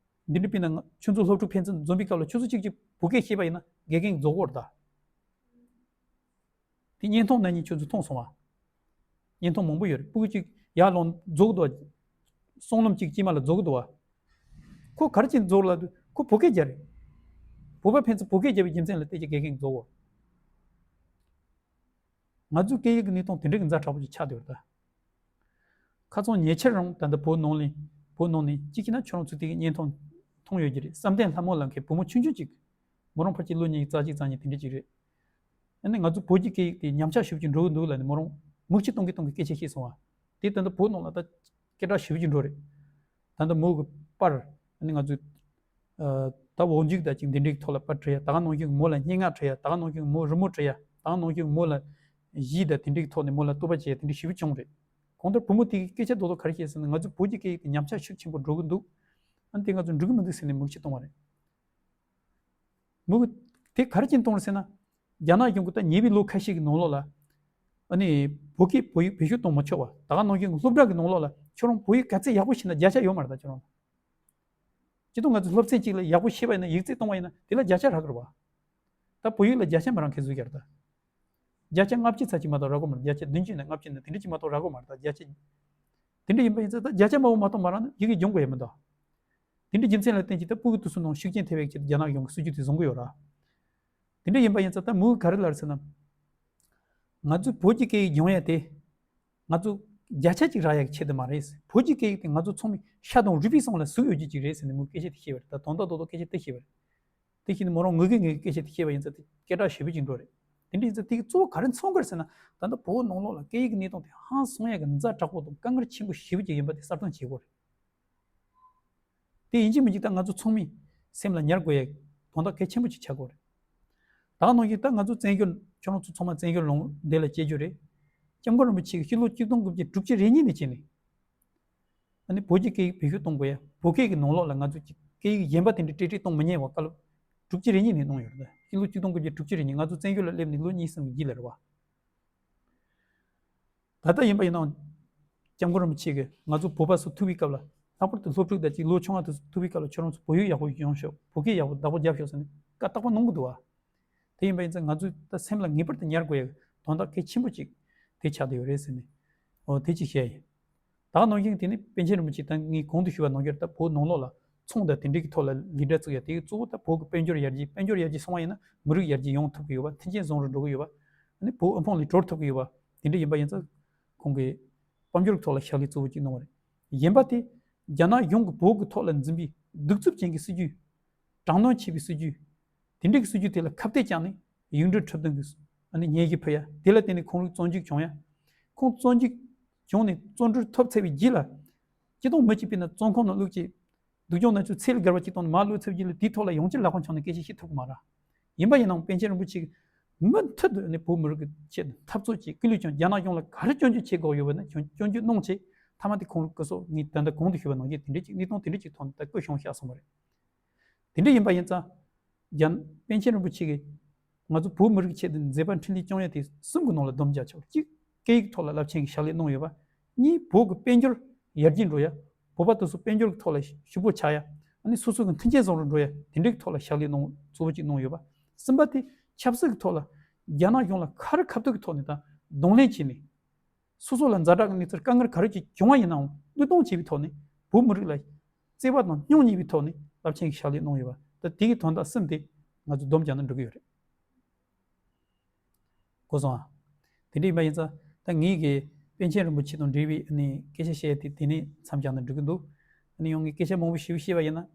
འདི་འདྲ་དཔེར་ན་ང་ཁྱོད་ཚོ་སློབ་ཕྲུག་ཕན་ཚུན་འཛོམས་པའི་སྐབས་ལ་ཁྱོད་ཚོ་གཅིག་གཅིག་བོད་སྐད་བཤད་པ་ཡིན་ན་དགེ་རྒན་རྫོགས་ཀྱི་རེད་ད། དེ་བརྙན་ཐུང་ནང་ཉིད་ཁྱོད་ཚོས་མཐོང་སོང་བ། བརྙན་ཐུང་མང་པོ་ཡོད་རེད། སྤུ་གུ་གཅིག་ཡར་ལངས་རྫོགས་འདུག་བ། སྲང་ལམ་གཅིག་དཀྱིལ་མ་ལ་རྫོགས་འདུག་བ། ཁོ་ག་རེ་བྱས་རྫོགས་ལབ་དུས་ཁོ་བོད་སྐད་རྒྱབ་རེད། བོད་པ་ཕན་ཚུན་བོད་སྐད་རྒྱབ་པའི་རྒྱུ་མཚན་ལ་བལྟས་ཀྱི་དགེ་རྒན་རྫོགས། ང་ཚོའི་སྐད་ཡིག་གི་གནས་སྟངས་དེ་འདྲའི་གི་ཛ་དྲག་པོ་ཅིག་ཆགས་བསྡད་ཡོད་རེད་ད། ཁ་སང་ཉེ་ཆར་རང་ད་ལྟ་བོད་ནང་ལ་བོད་ནང་ནས་གཅིག་བྱས་ན་ཁྱོད་རང་ཚོ་དེ་གི་བརྙན་ཐུང་མཐོང་ཡོད་ཀྱི་རེད། བསམ་གཏན་ལྷ་མོ་ལབ་མཁན་བུ་མོ་ཆུང་ཆུང་ཅིག་མོ་རང་ཕལ་ཆེར་ལོ་ཉི་ཤུ་རྩ་གཅིག་རྩ་གཉིས་དེ་འདྲ་ཅིག་རེད། ཨ་ནི་ང་ཚོ་བོད་ཀྱི་སྐད་ཡིག་དེ་ཉམས་ཆག་ཞེ་པོ་ཅིག་འགྲོ་གི་འདུག་ལབ་ནས་མོ་རང་མིག་ཆུ་གཏོང་གི་གཏོང་གི་སྐད་ཆ་བཤད་སོང་བ། དེ་ད་ལྟ་བོད་ནང་ལ་ད་སྐད་གྲགས་ཞེ་པོ་ཅིག་འགྲོ་རེད། ད་ལྟ་མོ་གི་པར་ཨ་ནི་ང་ཚོས་ཨ་ད་འོག་འཇུག་དང་ཅིག་འདི་འདྲའི་ཐོག་ལ་པར་བྲིས་ཡ། ད་ག་ནང་བཞིན་མོ་ལ་སྙན་ངག་བྲིས་ཡ། ད་ག་ནང་བཞིན་མོ་རི་མོ་བྲིས་ཡ། ད་ག་ནང་བཞིན་མོ་ལ་གཞས་དང་དེ་འདྲའི་ཐོག་ནས་མོ་ལ་བསྟོད་པ་བྱས་ཡ་དེ་འདྲ་ཞེ་པོ་བྱུང་རེད། གང་ལྟར་བུ་མོ་དེ་གིས་སྐད་ཆ་རྡོག་རྡོག་ག་རེ་བཤད་ཟེར་ན་ང་ཚོའི་བོད་ཀྱི་སྐད་ཡིག་དེ་ཉམས་ཆག་ཤུགས་ཆེན་པོ་འགྲོ་གི་འདུག་ཨ་ནི་དེ་ང་ཚོ་འགྲིག་གི་མི་འདུག་ཟེར་ནས་མིག་ཆུ་གཏོང་བ་རེད། མོ་གིས་དེ་ག་རེ་བྱས་ནས་གཏོང་རེད་ཟེར་ན། རྒྱ་ནག་གཞུང་གིས་ད་ཉེ་བའི་ལོ་ཁ་ཤས་ཀྱི་ནང་ལོགས་ལ། ཨ་ནི་བོད་སྐད་བོད་ཡིག་བེད་སྤྱོད་གཏོང་མི་ཆོག་པ། ད་ག་ནང་བཞིན་སློབ་གྲྭ་གི་ནང་ལོགས་ལ་ཁྱོད་རང་བོད་ཡིག་ག་ཚད་ཡག་པོ་ཤེས་ན་བརྒྱ་ཆ་ཡོད་མ་རེད། ད་ཁྱོད་རང་ལ་སྤྱི་ཐོག་ང་ཚོ་སློབ་ཚན་གཅིག་ལ་ཡག་པོ་ཤེས་པ་ཡིན་ན་ཡིག་ཚད་གཏོང་བ་ཡིན་ན་དེ་ལ་བརྒྱ་ཆ་རག་གི་རེད་བ། ད་བོད་ཡིག་ལ་བརྒྱ་ཆ་མི་རག་མཁན་བཟོས་ཀྱི་རེད་ད། བརྒྱ་ཆ་ལྔ་བཅུ་ཙམ་ཅིག་མ་གཏོགས་རག་གི་མ་རེད། བརྒྱ་ཆ་བདུན་ཅུ་ནས་ལྔ་བཅུ་ནས་དེ་འདྲ་ཅིག་མ་གཏོགས་རག་གི་མ་རེད། ད་བརྒྱ་ཆ་དེ་འདྲ་ཡིན་པ་ཡིན་ཙང་ད་བརྒྱ་ཆ་མང་པོ་མ་གཏོགས་མ་རག་ན་ཡི་གེ་སྦྱོང་དགོས་ཡ་མི་འདུག་དེ་འདྲའི་རྒྱུ་མཚན་ལ་བརྟེན་གྱིས་ད་ཕྲུ་གུ་དེ་ཚོ་ནང་ཤུགས་རྐྱེན་ཐེབས་ཡག་ཆེད་དུ་རྒྱ་ནག་གཞུང་གི་སྲིད་ཇུས་དེ་བཟུང་གི་ཡོད་ར། དེ་འདྲ་ཡིན་པ་ཡིན་ཙང་ད་མོས་ག་རེ་ལབ་ཟེར་ན། ང་ཚོས་བོད་ཀྱི་སྐད་ཡིག་སྦྱོང་ཡ་དེ། ང་ཚོ་བརྒྱ་ཆ་གཅིག་རག་ཡག་ཆེད་དུ་མ་རེད། བོད་ཀྱི་སྐད་ཡིག་དེ་ང་ཚོ་ཚང་མས་ཤ་དང་རུས་པའི་གསེང་ལ་ཟུག་ཡོད་རྒྱུ་ཅིག་རེད་ཟེར་ནས་མོས་སྐད་ཆ་དེ་བཤད་པ་རེད། ད་དོན་དག་རྡོག་རྡོག་སྐད་ཆ་དེ་བཤད་པ་རེད། དེ་བཞིན་མོ་རང་ངུ་གི་ངུ་གི་སྐད་ཆ་དེ་བཤད་པ་ཡིན་ཙང་དེ་སྐད་གྲགས་ཞེ་པོ་ཅིག་འགྲོ་རེད། དེ་འདྲ་ཡིན་ཙང་དེ་གི་གཙོ་བོ་ག་རེ་མཚོན་གི་རེད་ཟེར་ན། ད་ལྟ་བོད་ནང་ལོགས་ལ་སྐད་ཡིག་གི་གནས་སྟངས་དེ་ཧང་སང་ཡག་གི་ཛ་དྲག་པོ་དང་དཀའ་ངལ་ཆེན་པོ་ཞེ་པོ་ཅིག་ཡིན་པ་དེ་གསལ་སྟོན་བྱེད་དགོས་རེད། དེ་ཡིན་གཅིག་མིན་གཅིག་ད་ང་ཚོ་ཚང་མས་སེམས་ལ་ཉར་དགོས་ཡག་དོན་དག་གལ་ཆེན་པོ་ཅིག་ཆགས་དགོས་རེད། ད་ག་ནང་བཞིན་ད་ང་ཚོ་བཙན་བྱོལ་ཁྱོད་རང་ཚོ་ཚང་མ་བཙན་བྱོལ་ལུང་འདི་ལ་སྐྱེས་རྒྱུ་རེད། སྐྱབས་མགོན་རིན་པོ་ཆེ་གིས་ཕྱི་ལོ་ཆིག་སྟོང་དགུ་བརྒྱ་དྲུག་ཅུ་རེ་གཉིས་ནས་བྱས་ནས། ཨ་ནི་བོད་ཀྱི་སྐད་ཡིག་བེད་སྤྱོད་གཏོང་དགོས་ཡ། བོད་སྐད་ཀྱི་ནང་ལོགས་ལ་ང་ཚོ་གི་སྐད་ཡིག་གཞན་པ་དེ་འདྲ་སྤྲེལ་སྤྲེལ་གཏོང་མི་ཉན་བ་བཀའ་སློབ་དྲུག་ཅུ་རེ་གཉིས་ནས་གནང་ཡོད་རེད། ཕྱི་ལོ་ཆིག་སྟོང་དགུ་བརྒྱ་དྲུག་ཅུ་རེ་གཉིས། ང་ཚོ་བཙན་བྱོལ་ལ་སླེབས་ནས་ལོ་གཉིས་གསུམ་གྱི་རྗེས་ལ་རེད་བ། ད་ལྟ་ཡིན་པ་ཡིན་ནའང་། སྐྱབས་མགོན་རིན་པོ་ཆེ་གིས་ང་ཚོ་བོད་པ་ཚོ་ཐུག་པའི་སྐབས་ལ། ལྷག་པར་དུ་སློབ་ཕྲུག་དང་གཅིག་ལོ་ཆུང་བ་དེ་ཚོ་ཐུག་པའི་སྐབས་ལ་ཁྱོད་རང་ཚོ་བོད་ཡིག་ཡག་པོ་སྦྱོང་ཤོག་བོད་སྐད་ཡག་པོ་བདག་པོ་རྒྱབ་ཤོག་ཟེར་ནས་བཀའ་རྟག་པར་གནང་གི་འདུག་བ། དེ་ཡིན་པ་ཡིན་ཙང་ང་ཚོས་ད་སེམས་ལ་ངེས་པར་དུ་ཉར་དགོས་ཡག་དོན་དག་གལ་ཆེན་པོ་ཅིག་དེ་ཆགས་བསྡད་ཡོད་རེད་ཟེར་ནས། འོ་དེ་ཅིག་བཤད་ཡིན། ད་ག་ནང་བཞིན་དེ་ནི་པཎ་ཆེན་རིན་པོ་ཆེ་དང་ངས་གོང་དུ་ཞུས་པ་ནང་བཞིན་ད་བོད་ནང་ལོགས་ལ་ཚོང་དང་དེ་འབྲེལ་གྱི་ཐོག་ལ་ལས་གྲྭ་བཙུགས་ཡ་དེ་གཙོ་བོ་ད་བོད་ཀྱི་དཔལ་འབྱོར་ཡར་རྒྱས། དཔལ་འབྱོར་ཡར་རྒྱས་སོང་བ་ཡིན་ན་མི་རིགས་ཡར་རྒྱས་ཡོང་ཐུབ་ཀྱི་ཡོད་པ། མཐུན་རྐྱེན་བཟང་རུ་འགྲོ་གི་ཡོད་པ། ཨ་ནི་བོད་དབུལ་ཕོངས་ལས་གྲོལ་ཐུབ་ཀྱི་ཡོད་པ། དེ་འདྲ་ཡིན་པ་ཡིན་ཙང་ཁོང་གིས་དཔལ་འབྱོར་གྱི་ཐོག་ལ་ཕྱག་ལས་གཙོ་བོ་གཅིག་གནང་བ་རེད། གཞན་པ་དེ་རྒྱ་ནག་གཞུང་གིས་བོད་ཀྱི་ཐོག་ལ་འཛིན་པའི་གདུག་རྩུབ་ཅན་གྱི་སྲིད་ཇུས། དྲག་གནོན་བྱེད་པའི་སྲིད་ཇུས། དེ་འདྲ་གི་སྲིད་ཇུས་དེ་ལ་ཁ་གཏད་བཅག་ནས་ཡིག་འབྲེལ་འཁྲབ་སྟོན་གྱི་ཨ་ནི་ཉེས་ཀྱི་ཕུལ་ཡ། དེ་ལ་བརྟེན་ནས་ཁོང་རང་བཙོན་འཇུག་བྱུང་ཡ། ཁོང་བཙོན་འཇུག་བྱུང་ནས་བཙོན་གྲོལ་ཐོབ་ཚར་བའི་རྗེས་ལ། སྤྱི་བཏང་མི་གཅིག་དཔེར་ན་བཙོན་ཁང་ནང་བླུགས་བྱས། སྡུག་སྦྱོང་མནར་གཅོད་ཚད་ལས་བརྒལ་བ་ཅིག་བཏང་ནས་མར་བླུགས་ཚར་བའི་རྗེས་ལ་དེའི་ཐོག་ལ་ཡང་བསྐྱར་ལབ་ཁང་ཆགས་ནས་སྐད་ཆ་བཤད་ཐུབ་ཀྱི་མ་རེད། ཡིན་པ་ཡིན་ནའང་པཎ་ཆེན་རིན་པོ་ཆེ་གིས་མུ་མཐུད་དུ་ནི་བོད་མི་རིགས་ཀྱི་ཆེད་དུ་འཐབ་རྩོད་བྱས། སྐུ་ལུས་ཀྱང་རྒྱ་ནག་གཞུང་ལ་ག་རེ་སྐྱོན་བརྗོད་བྱེད་དགོས་ཡོད་པ་ན་སྐྱོན་སྐྱོན་བརྗོད་གནང་བྱས། མཐའ་མ་དེ་ཁོང་རང་སྐུ་སྲོག་ངས་ད་ལྟ་གོང་དུ་ཞུས་པ་ནང་བཞིན་དེ་འདྲ་ཅིག་གནས་སྟངས་དེ་འདྲ་ཅིག་ཐོག་ནས་ད་སྐུ་གཞུང་བཞག་སོང་བ་རེད། དེ་འདྲ་ཡིན་པ་ཡིན་ཙང་། རྒྱ། པཎ་ཆེན་རིན་པོ་ཆེ་གིས་ང་ཚོ་བོད་མི་རིགས་ཆེད་དུ་མཛད་པ་འཕྲིན་ལས་བསྐྱངས་ཡ་དེ་གསུམ་གྱི་ནང་ལ་སྡོམ་རྒྱག་ཆོག་གཅིག་སྐད་ཡིག་ཐོག་ལ་རླབས་ཆེན་གྱི་ཕྱག་ལས་གནང་ཡོད་པ། གཉིས་བོད་ཀྱི་དཔལ་འབྱོར་ཡར་རྒྱས་འགྲོ་ཡ། བོད་པ་དེ་ཚོ་དཔལ་འབྱོར་གྱི་ཐོག་ལ་ཕྱུག་པོ་ཆགས་ཡ། ཨ་ནི་སོ་སོ་གི་མཐུན་རྐྱེན་བཟང་རུ་འགྲོ་ཡ་དེ་འདྲའི་ཐོག་ལ་ཕྱག་ལས་གནང་གཙོ་བོ་གཅིག་གནང་ཡོད་པ། གསུམ་པ་དེ་ཆབ་སྲིད་ཀྱི་ཐོག་ལ་རྒྱ་ནག་གཞུང་ལ་ག་རེ་ཁ་ཐུག་གི་ཐོག་ནས་དང་གདོང་ལེན་བྱས་ནས། སོ་སོ་ལ་ཛ་དྲག་གི་གནས་ཚུལ་དཀའ་ངལ་ག་རེ་ཅིག་བྱུང་བ་ཡིན་ནའང་བློས་གཏོང་བྱེད་པའི་ཐོག་ནས་བོད་མི་རིགས་ལ་བརྩེ་བ་དང་སྙིང་ཉེ་བའི་ཐོག་ནས་རླབས་ཆེན་གྱི་ཕྱག་ལས་གནང་ཡོད་པ། ད་དེ་གི་དོན་དག་གསུམ་དེ་ང་ཚོས་སྡོམ་རྒྱག་ན་འགྲིག་གི་ཡོད་རེད། གོ་སོང་ཨ། དེ་འདྲ་ཡིན་པ་ཡིན་ཙང་ད་ངེད་ཀྱིས་པཎ་ཆེན་རིན་པོ་ཆེ་དང་འབྲེལ་བའི་ཨ་ནི་སྐད་ཆ་བཤད་ཡ་དེ་དེ་ནས་མཚམས་བཞག་ན་འགྲིག་གི་འདུག་ཨ་ནི་ཡང་ངས་སྐད་ཆ་མང་པོ་ཞིག་བཤད་པ་ཡིན་ན།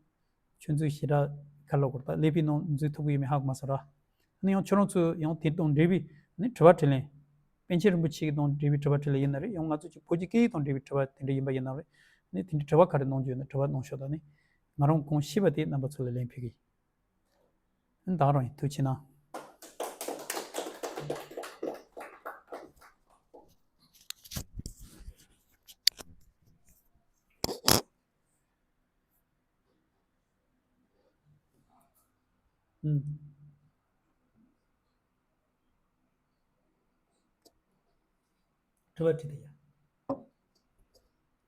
ཁྱོད་ཚོས་ཞེ་དྲག་ག་རེ་ལབ་དགོས་རེད། ད་ཀླད་པའི་ནང་འཛུལ་ཐུབ་ཀྱི་ཡོད་མེད་ཧ་གོ་མ་སོང་ར། ཨ་ནི་ཡང་ཁྱོད་རང་ཚོས་ཡང་དེ་དང་འབྲེལ་བའི་ནི་དྲི་བ་དྲིས་ལན། པཎ་ཆེན་རིན་པོ་ཆེ་དང་འབྲེལ་བའི་དྲི་བ་དྲིས་ལན་ཡིན་ན་རེད། ཡང་ང་ཚོ་གཅིག་བོད་ཀྱི་སྐད་ཡིག་དང་འབྲེལ་བའི་དྲི་བ་དེ་འདྲ་ཡིན་པ་ཡིན་ན་རེད། ནི་དེ་འདྲའི་དྲི་བ་ག་རེ་གནང་རྒྱུ་ཡོད་ན་དྲི་བ་གནང་ཤོག་ད་ནི་ང་རང་གང་ཤེས་པ་དེ་རྣམ་པ་ཚོ་ལ་ལན་ཕུལ་གི་ཡིན། ད་རང་ཡིན། ཐུགས་རྗེ་གནང་། ཨུམ། དྲི་བ་དྲིས་ཏེ་ཡ།